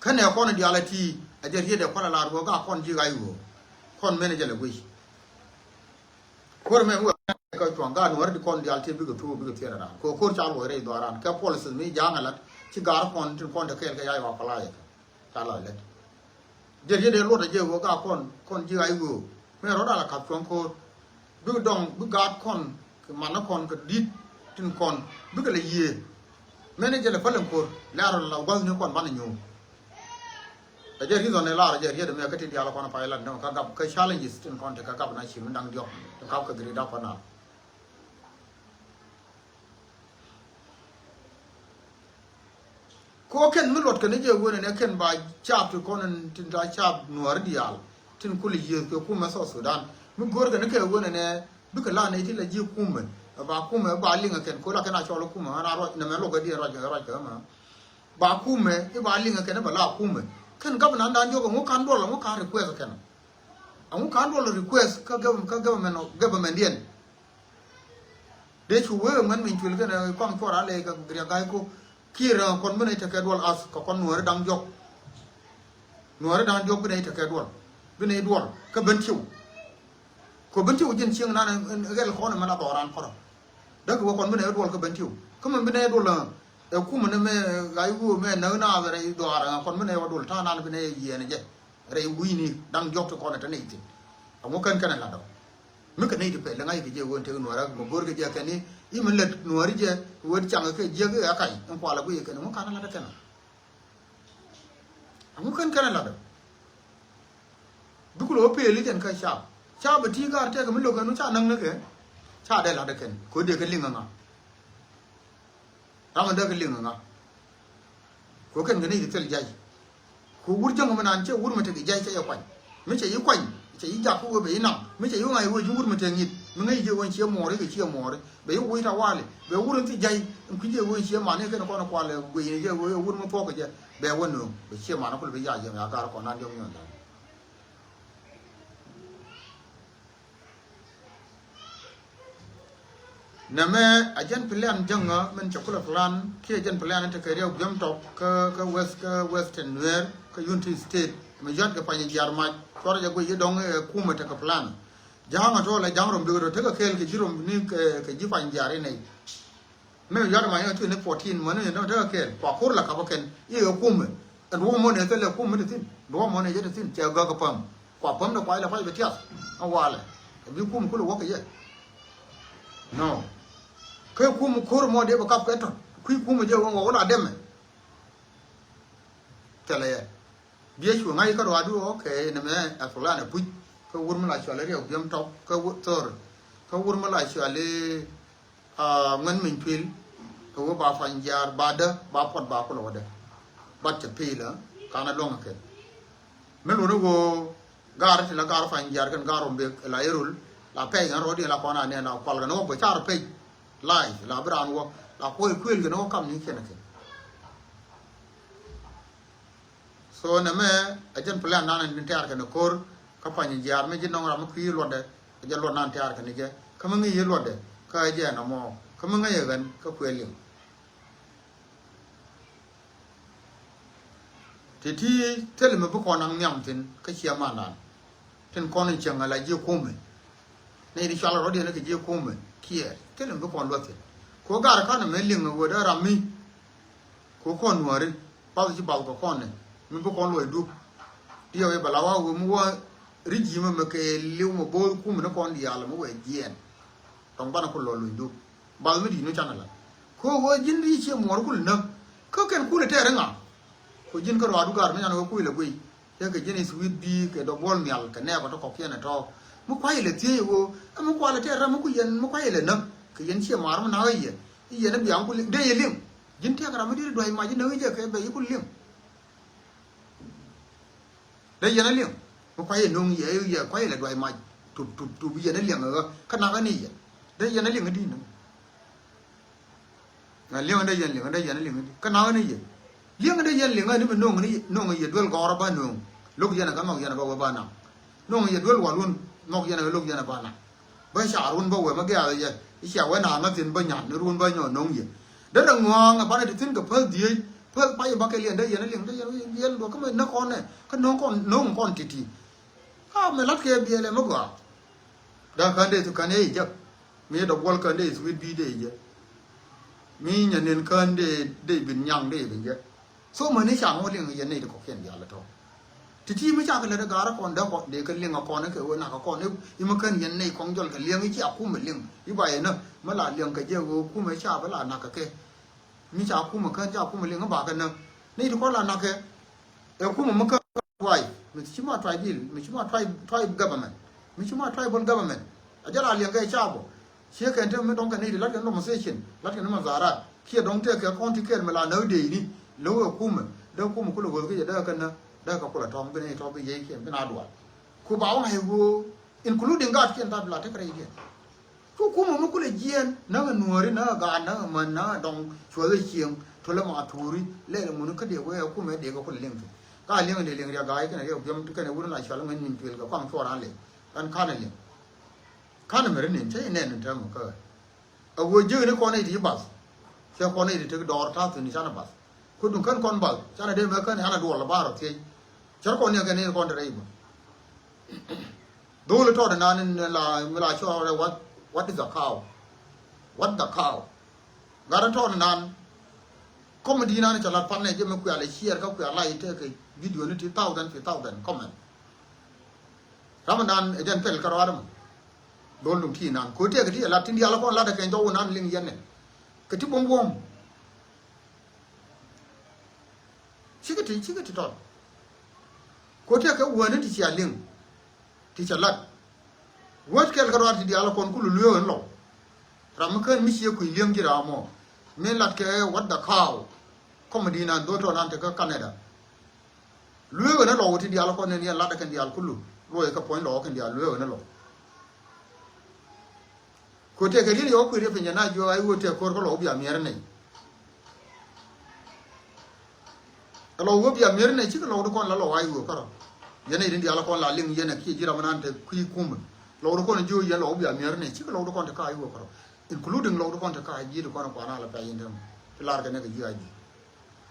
Kä nɛ kɔn diaal ɛ ti a jɛ riet ɛ kual a lar wä gaat kɔn ji̱ ɣa̱c wä kɔn mɛn ɛ jɛ lɛ guic. Kuäär mɛ mi wä kɛ cuaŋ gaat nuɔ̱ɔ̱rä di kɔn diaal ti bikɛ thuuk bikɛ thier ɛ raan kɛ ko̱r ca luɔc rɛy dhɔaaran kɛ policies mi ja̱a̱ŋ ɛ lat ci gaar kɔn tin kɔn te kɛɛl kɛ yac wa palaayɛ kɛ. Ca lɔc lät. Jɛ riet ɛ luɔt ɛ jɛ wä gaat kɔn kɔn ji̱ ɣa̱c wä. Mëë rɔ̱ dal a ka̱p cuɔ̱ŋ ko̱r. Bikɛ dɔŋ bi gaat kɔn kɛ man ni kɔn kɛ di̱t tin kɔn bikɛ lɛ yiëë. Mëë ni jɛ lɛ päl in ko̱r lɛ̈r la gua̱thni kɔn banɛ nyuur. Ɛ jɛ reason ɛ lar ɛ jɛ riet ɛ mëë kä ti diaal kɔn pay lat ni kä gap kä challenges tin kɔn te kä gap na ci mi da̱ŋ diɔ̱k tin kap kɛ gri dap kɔn na. Ko kɛn mi luɔt kɛn jɛ wen ɛnɛ kɛn ba cap ti kɔn in tin ta cap nuɔri diaal tin kuli yieth kɛ kumɛ South Sudan mi go̱o̱r kɛn kɛ wen ɛnɛ bikɛ la nɛy ti la ji̱ kumɛ ba kumɛ ba liŋ kɛn ko la kɛn a cɔl kumɛ ɣän a ruac nɛmɛ luɔk kɛ diɛn ruac kɛ ruac kɛ ma ba kumɛ i̱ ba liŋ kɛn i̱ ba la kumɛ kɛn gabnan dan diɔk ɛŋu kan duɔl ɛŋu kan request kɛn ɛŋu kan duɔl request kä government kä government government diɛn. Dee cu wee ŋuɛn min cuil kɛnɛ kɔaŋ cuɔr a lɛy kɛ riɛk ga̱a̱c ko kiɛ rɛŋ kɔn bi nɛy tekɛ duɔl ath kɛ kɔn nuɔ̱ɔ̱ri da̱ŋ diɔ̱k. Nuɔ̱ɔ̱ri da̱ŋ diɔ̱k bi nɛy tekɛ duɔl bi nɛy duɔl kä ben tiw. Kɛ ben tiw ji̱n cieŋ nan ɣɛl kɔn mɛn a dhɔran kɔrɔ. Däk wee kɔn bi nɛy duɔl kä ben tiw kä mɛn bi nɛy duɔl ɛ kumɛ ni mɛ ɣa̱c wee mɛ näk naath rɛy dhɔaar ɛ kɔn bi nɛy wä duɔl ta̱a̱ nan bi nɛy yiɛɛn jɛ. Rɛy wi̱i̱ni da̱ŋ diɔ̱k ti kɔn ɛ te nɛy thi̱n. Aŋu kɛn kɛn ɛ latdɔ. Mi kɛ nɛy ti pɛl ɛ ŋa̱c kɛ jɛ ɣöö tekɛ nuɔ̱ɔ̱rä mɛ go̱o̱r kɛ jɛ kɛn i̱ i̱ mi lät nuɔ̱ɔ̱ri jɛ wee caŋ kɛ jiäk i̱ ɛ kac in kual ɛ guiy kɛn aŋu ka̱n ɛ lat ɛ kɛn. Aŋu kɛn kɛn ɛ latdɔ. Bikɛ lo̱ peel i̱ jɛn kä cap cap ɛ ti gaar tɛk mi lo̱k kɛn ca näk ni kɛ ca dee lat ɛ kɛn kɛ ɣöö dee kɛ liŋ ɛ ŋa̱. Ram in dee kɛ liŋ ŋa. Kɛ kɛn kɛ ni ci thil ja̱c. Kɛ wur jäŋ mi naan cɛ wur mi tek i̱ ja̱c cɛ yɛ kuany. Mi cɛ yi kuany cɛ yi jak kä wee bɛ yi naŋ mi cɛ yi ŋa̱c wee ji̱ wur mi tek ŋi̱t mi ŋäc ji̱ wee ciɛ muɔɔri kɛ ciɛ muɔɔri bɛ yi wee ta wali bɛ wur in thi ja̱c in kui̱ ji̱ wee ciɛ man i̱ kɛn kɔn kual guiy in ji̱ wee wur mi thuɔk kɛ jɛ bɛ wä nööŋ bɛ ciɛ man kul bɛ yac yɛ mi a gar kɔn naan jɔk nyɔn da̱ŋ. Nɛmɛ a jɛn plan jäŋä min cɛ kulɛ plan kiɛ jɛn plan in tekɛ riɛw biɛm tɔk kä kä west kä western Nuer kä Unity State mi yɔt kɛ pany jiar mac cuɔrɛ jɛ guic yi dɔŋ ɛ kumɛ tekɛ plan. Ja̱a̱ŋ a tɔɔlɛ ja̱a̱ŋ rom bikɛ rɔ tekɛ kɛɛl kɛ ji̱ rom ni kɛ ji̱ pany jiar inɛy. Mëë yɔ̱a̱t ma yɔ̱a̱t twenty fourteen mäni yɔ̱a̱t tekɛ kɛɛl kua ko̱r la kapä kɛn i̱ ɛ kumɛ. Ɛn duɔ̱ɔ̱p mɔnɛ thilɛ kumɛ ti thi̱n duɔ̱ɔ̱p mɔnɛ jɛ ti thi̱n cɛ gäk kä päm. Kua päm dɛ kua ilɛ pac bɛ tiath. Ɛn walɛ ɛ bi kumɛ kulɛ wäk kɛ jɛ. No. Kä kumɛ ko̱r mɔ dee bɛ kap kɛ tɔ̱t kui̱ kumɛ jɛ wä wä wä la dɛmɛ. Thilɛ yɛ. Biɛ cu ŋa̱c kä ruaadu ɣɔ̱ kɛ nɛmɛ ɛ plan ɛ puc. Kä wur mi la cuali riɛw biɛm tɔk kä wur thor. Kä wur mi la cuali ŋuɛn min cuil. Kɛ wur ba pany jiaar ba dä ba puɔt ba kulɛ wä dä. Bat cɛ pi̱i̱lä kanɛ luɔ̱ŋ kɛ. Mi luni ɣöö gaar ti la gaar pany jiaar kɛn gaar rom bek la irul la pɛc kɛn rɔɔdiɛn la kɔn anɛ la kual kɛn wä bä car pɛc. Live la bi raan wä la kuɔy kuëël kɛn wä kam ni kɛn kɛn. So nɛmɛ ɛ jɛn plan nan ni tɛ̈r kɛnɛ ko̱r kä pany jiaar mi ji̱ nɔŋ ram mi kui̱ luɔtdɛ, ɛ jɛ luɔt nan tɛ̈r kɛnɛ jɛ. Kä mi ŋäc yɛ luɔtdɛ kä ɛ jɛ nɔmɔ. Kä mi ŋäc yɛ ɣän kä kuɛ liŋ. Ti̱ti̱ thilɛ mi bi kɔn naŋ nhiam thi̱n kä ciɛ mandan. Tin kɔn in cieŋ ala ji̱ kumɛ. Nɛy ti cual rɔ̱diɛn kɛ ji̱ kumɛ kiɛ thilɛ mi bi kɔn luɔth thi̱n. Kɛ ɣöö gar ka̱n ɛmɛ liŋ ɛ ɣöö dee ram mi. Kɛ ɣöö kɔn nuääri bath ci bath kɛ kɔn ɛ mi bi kɔn luɔc dup. Diɛw i̱ bɛ la wa ɣöö mi wä ri ji̱ mɛ mɛ kɛ liw mɛ bo̱o̱th kumɛ ni kɔn diaal mɛ wɛ jiɛɛn. Tɔŋ banɛ ku lɔ luny dup. Bath mi di̱i̱t mi canɛ la. Kɛ ɣöö ji̱n ri ciɛ muɔɔr kul näk. Kä kɛn kul ɛ tɛɛr iŋa. Kɛ ji̱n kä ruaadu gar mi can ɣöö kui̱ lɛ guiy. Cɛ kɛ ji̱n i̱ sweet bi kɛ dɔ̱buɔl nhial kɛ nɛɛkɔ tɔ̱ kɔ̱kiɛn ɛ tɔ̱. Mi kuay ilɛ thiec ɛ ɣöö ɛ mi kual ɛ tɛɛr ram mi ku yɛn mi kuay ilɛ näk. Kɛ yɛn ciɛ maar mi nak ɛ yɛ. I̱ yɛn i̱ biaŋ ku liŋ dee yɛ liŋ. Ji̱n tɛɛk ram mi di̱t i̱ duac mac i̱ näk i̱ jɛ kɛ bɛ i̱ ku liŋ. Dee yɛn a liŋ mi kuay ɛ no̱o̱ŋ yɛ yɛ kuay ilɛ duac mac. Tup tup tup yɛn a liŋ ɛ ɣä kä nak ɛ ni yɛ. Dee yɛn a liŋ ɛ di̱t ni. Ŋa liɛŋ dee yɛn liɛŋ dee yɛn liɛŋ di kä naŋ ni yɛ. Liɛŋ dee yɛn liɛŋ ni bi no̱o̱ŋ ni no̱o̱ŋ yɛ duel gɔɔrä ba no̱o̱ŋ. Lo̱k yɛn kä nhɔk yɛn kä wä ba naŋ. No̱o̱ŋ yɛ duel wal wun nhɔk yɛn kä lo̱k yɛn ba naŋ. Bä ca run bä wee mä gɛ̈ɛ̈k yɛ i̱ cia wee naŋ ŋä thi̱n bä nyan ni run bä nyɔ no̱o̱ŋ yɛ. Dee dee ŋɔ̱a̱ŋ ɛ banɛ ti thi̱n kɛ päth dhieec päth pay bä kɛ liɛn dee yɛn liɛŋ dee yɛn yɛn luɔk kä mɛ näk kɔn nɛ kä no̱o̱ŋ kɔn no̱o̱ŋ kɔn ti̱ti̱. Ka mɛ la̱t kɛ biɛl ɛ mä gɔaa. Da̱a̱ kän dee thu kän ëë jek. Mi dɔ̱k guɔl kän dee thuit bi̱i̱ dee jek. Mi nyanin kän dee dee bin nyaŋ dee bin jek. So mäni ca ŋuɔ̱t liŋ yɛn nɛy ti kɔ̱kiɛn diaal tɔ̱. Ti ti mi ca kɛ lät ɛ ga̱r ɛ kɔn däk kɔn dee kɛ liŋ ɛ kɔn ɛ kɛ ɣöö nak ɛ kɔn i̱ mi kän yɛn nɛy kɔŋ jɔl kɛ liɛŋ i̱ ci a kum ɛ liŋ i̱ ba yɛn nä mi la liɛŋ kɛ jɛ ɣöö kum ɛ ca bä la nak kɛ kɛ. Mi ca kumɛ kän ca kumɛ liŋ bakɛ näk. Ni ti kɔn la nakɛ. Ɛ kumɛ mi kän tuay mi ci ma tuay bil mi ci ma tuay tuay government. Mi ci ma tribal government. A jɛ la liɛŋ kɛ ca bɔ. Ciɛ kɛn te mi dɔŋ kɛ ni ti lat kɛ ni dɔmɔ station lat kɛ ni ma zarat kiɛ dɔŋ tɛ kɛ kɔn ti kɛl mi la näk dee ni. Lɛ wee kumɛ dee kumɛ kulɛ wee kɛ jɛ dee kɛ näk dee kɛ kulɛ tɔŋ bi ni tɔŋ bi yey kiɛn bi na dual. Ku ba waŋ ɛ woo. Including gaat kiɛn that la tekɛ rɛy diɛn. Cu kumɛ mi kulɛ jiɛɛn näk ɛ nuääri näk ɛ gaat näk ɛ män näk ɛ dɔŋ cuɛ ɣä cieŋ tolɛ ma tuuri lɛl ɛ ŋuni kä dee wee ɛ kumɛ dee kɛ kulɛ liŋ thi̱n. Ka liŋ ɛ dee liŋ riak ga̱a̱c kɛnɛ riak biɔm kɛnɛ wut in la cual ŋäc nyin tuël kɛ kuaŋ cuɔr an lɛ. Ɛn kanɛ liŋ. Kanɛ mɛ ri nin cä yɛ nɛn in täämɛ kä ɣä. A ɣöö jiäkni kɔn i̱ ti bath. Cɛ kɔn i̱ ti tek dɔɔr ta̱a̱ thi̱n i̱ canɛ bath. Ku duŋ kän kɔn bath canɛ dee mɛ kän i̱ anɛ duɔl ɛ ba̱a̱r ɔ thiec. Cär kɔn i̱ kɛn i̱ kɔn te rɛy bä. Dho̱o̱l i̱ tɔɔt inan in la mi la cɔɔl rɛ what what is the cow? What the cow? Gat in tɔɔt inan. Comedy inan i̱ cɛ lat pan nɛ jɛ mi kuɛ lɛ share kä kuɛ la i̱ tekɛ video ni ti thousand fi thousand comment. Ram inan ɛ jɛn pɛl kä ruaar mɔ. Dho̱o̱l duŋ ti inan ko tëëk ti ɛ lat tin diaal kɔn lat ɛ kɛn jɔw inan liŋ yɛn ɛ. Kɛ ti buɔ̱m buɔ̱m. Cikɛ ti cikɛ ti tɔt. Ko tëëk kɛ wäni ti cia liŋ. Ti ca lat. Wät kɛl kä ruaar ti diaal kɔn kulu lueek ɛn lɔw. Ram mi kän mi cie kui̱ liɛŋ ji̱ ram mɔ. Mi lat kɛ what the cow. Comedy nan dho̱o̱l tɔt nan te kä Canada. Lueek ɣän ɛ lɔw ti diaal kɔn ni yɛn lat ɛ kɛn diaal kulu luɔc kɛ puɔ̱ny lɔw kɛn diaal lueek ɣän ɛ lɔw. Ko tëëkɛ riet yɔk kui̱ riet piny jɛ na juɔk a i̱ ɣöö tëëk ko̱r kä lɔw bia miɛr nɛy. Ɛ lɔw ɣöö bia miɛr nɛy cikɛ lɔw di kɔn la lɔw a i̱ ɣöö kärɔ. Yɛn nɛy rin diaal kɔn la liŋ yɛn ɛ kiɛ ji̱ ram nan te kui̱ kumɛ. Lɔw di kɔn ji̱ ɣöö yɛn lɔw bia miɛr nɛy cikɛ lɔw di kɔn te ka i̱ ɣöö kärɔ. Including lɔw di kɔn te ka ji̱ di kɔn kuan a la pɛc in tɛm. Ti lar kɛ nɛ kɛ ji̱ a ji̱.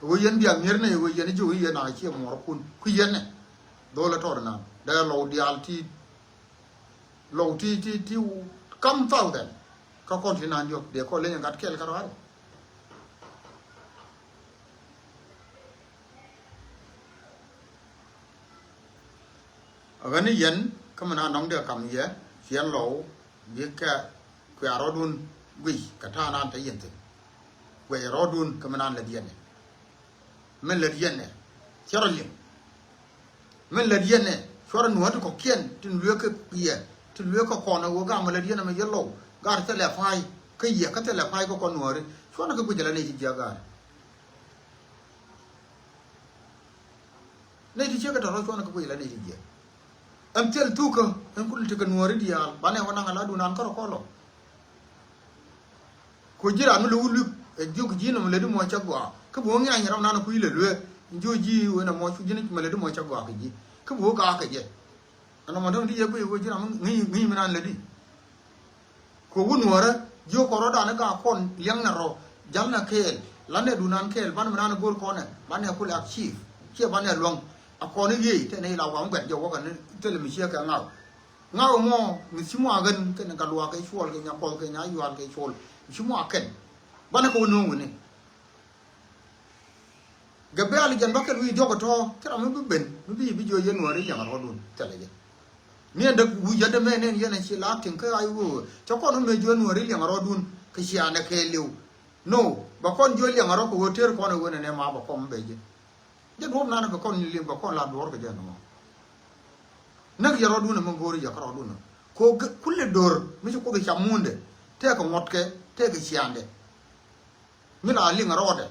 Ɣöö yɛn bia mier nɛ ɣöö yɛn ji̱ ɣöö yɛn a ciɛ muɔɔr kun kui̱ yɛn nɛ. Dho̱l ɛ tɔɔt inan dee lɔw diaal ti lɔw ti ti ti kam thousand. Kä kɔn ti nan diɔk dee kɔn leny ɛ gat kɛl kä ruaar. Ɣän ni yɛn kä mi na nɔŋ dee kam yɛ ciɛn lɔw bikɛ kuɛ rɔɔdun guic kɛ ta̱a̱ nan te yɛn thi̱n. Kuɛ rɔɔdun kä mi nan lät yɛn ɛ. Min lät yɛn ɛ cɛ rɔ liŋ. Min lät yɛn ɛ cuarɛ nuɔ̱ɔ̱t ti kɔ̱kiɛn tin lueek kä yɛ tin lueek kä kɔn ɛ wä gam lät yɛn ɛ mi yɛ lɔw. Gar thilɛ pa̱a̱c kä yɛ kä thilɛ pa̱a̱c kä kɔn nuɔ̱ɔ̱ri cuarɛ kɛ guic ala nɛy ti jiäk gar. Nɛy ti ciek kɛ tɔ̱ rɔ̱ cuɔ̱n kɛ kui̱ la nɛy ti jiɛk. Ɛn thil thukä ɛn kul ti kɛ nuɔ̱ɔ̱ri diaal banɛ wä naŋ ala dunan kärɔ kɔlɔ. Ku ji̱ ran mi lo̱k wä luip ɛ jiök ji̱ nɔm lɛ di muɔ̱ɔ̱c cä gɔaa kä bi wä ŋiany ram nan kui̱ lɛ lueek. Jiö ji̱ wen ɛmɔ cu ji̱n mɛ lätdi mɔ cɛ gɔaa kɛ ji̱. Kä bi wä gaak kɛ jɛ. Ɛn ɔmɔ däŋ ti yɛ guiy wä ji̱n ram ŋi̱i̱c ŋi̱i̱c mi nan lätdi. Kɛ wun nuɔrä jiök kɔn rɔ̱dan i̱ gaak kɔn liɛŋnɛ rɔ. Jalnɛ kɛɛl. Lanɛ dunan kɛɛl banɛ mi nan i̱ go̱o̱r kɔnɛ banɛ kulɛ ak chief. Ciɛ banɛ luäŋ. A kɔn i̱ yiey tɛnɛ ila wam guɛt jɛ wäkɛ ni thilɛ mi ciɛ kɛ ŋaw. Ŋaw mɔ mi ci mɔ a ɣän kɛn gat luaak kɛ cuɔl kɛ nya kɔth kɛ nya yual kɛ cuɔl. Mi ci mɔ a kɛn. Banɛ kɛ wä no̱o̱ŋ wi̱ni. Gɛ bɛ̈ɛ̈l jɛn bä kɛl wi̱i̱ diɔ̱k ɛ tɔ̱ cä ram mi bi ben mi bi bi jiö yɛn nuääri liɛŋ rɔɔdun thilɛ jɛ. Mi ɛn däk wi̱i̱ jɛ dämɛ nɛn yɛn ɛ ci laak tiŋ kä a i̱ ɣöö cä kɔn mi mëë jiö nuääri liɛŋ rɔɔdun kɛ ciaanɛ kɛɛliw. No bɛ kɔn jiö liɛŋ rɔɔd kɛ ɣöö tëër kɔn ɛ ɣöö nɛnɛ ma bɛ kɔn mi bɛ jɛ. Jɛ duɔ̱ɔ̱p nanɛ bɛ kɔn liŋ bɛ kɔn la duɔ̱ɔ̱r kɛ jɛ nɔmɔ. Näk yɛ rɔɔdun ɛ mi go̱o̱ri jɛ kä rɔɔdun ɛ. Kɛ ɣöö kulɛ do̱r mi ci Kuoth ɛ cam mundɛ tëëkɛ ŋuɔ̱tkɛ tëëkɛ ciaandɛ. Mi la liŋ a rɔɔdɛ.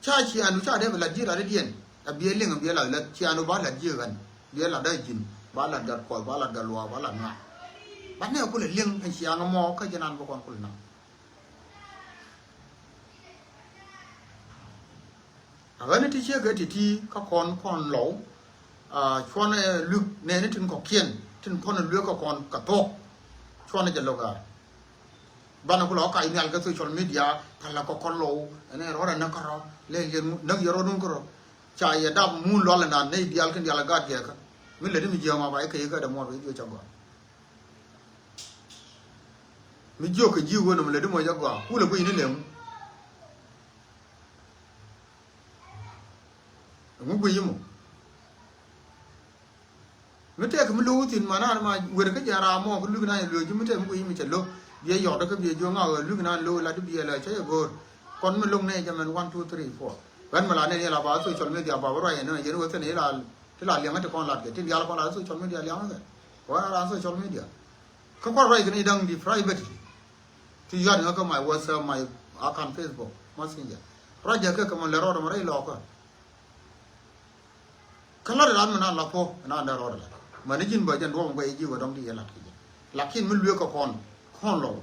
Ca ciaandu ca dee bi lat ji̱ lat i̱diɛn. A biɛ liŋ a biɛ lat lat ciaandu ba lat ji̱ ɣän. Biɛ lat da ji̱n ba lat gat kuɔth ba lat gat luaak ba lat ŋa̱a̱. Ba nɛ kulɛ liŋ ɛn ciaŋ mɔ kä ji̱ nan bi kɔn kulɛ naŋ. A ɣän ti ciek ɛ ti̱ti̱ kä kɔn kɔn lɔw. Cuɔn ɛ luek nɛɛni tin kɔ̱kiɛn tin kɔn ɛ luek kä kɔn kɛ thuɔ̱k. Cuɔn ɛ jɛ lo̱k ɣaar. Banɛ ku lɔ kac nhial kä social media. Pälɛ kɔ kɔn lɔw ɛn ɛ rɔɔdɛ näk kärɔ lɛ liɛn näk yɛ rɔɔdun kärɔ. Ca yɛ dap mun lual ɛnan nɛy diaal kɛn diaal ɛ gat gɛɛkä. Mi lätdi mi jiääk ma ba yɛ kɛ yɛ kä dɛ muɔr kɛ jiö ca gɔaa. Mi jiök kɛ ji̱ wen nɔmɔ lätdi mɔ jɛ gɔaa kulɛ guic ni lɛŋu. Ɛŋu guic imɔ. Mi tɛk mi lo̱k thi̱n ma naan ma wer kä jɛ raa mɔ kä luki naan lo̱k ji̱ mi tɛk mi guic imɔ cɛ lo̱k. Biɛ yɔt kä biɛ jiök ŋak luki naan lo̱k lat di biɛ lɛ cä yɛ go̱o̱r. Kɔn mi lo̱k nɛ jɛ mɛn one two three four. Ɣän mi la nɛn yɛ la ba social media ba bi ruac ɛn yɛn wä thi̱n yɛ la ti la liɛŋä ti kɔn lat kɛ tin diaal kɔn lat social media liɛŋä kɛ. Kɔn lat social media. Kä kua̱r ruac kɛn i̱ da̱ŋ di private. Ti yuat ŋä kä my WhatsApp, my account Facebook, Messenger. Ruac jɛ kɛ kɛ mɔ lɛ rɔɔdɛ mɔ rɛy lɔɔkä. Kä lat rat mi nan la puɔ nan dee rɔɔdɛ lat. Mani ji̱n bä jɛn duɔ̱p mɔ guɛy ji̱ wä dɔ̱ŋ di yɛ lat kɛ jɛ. Lakin mi lueek kɛ kɔn kɔn lɔw.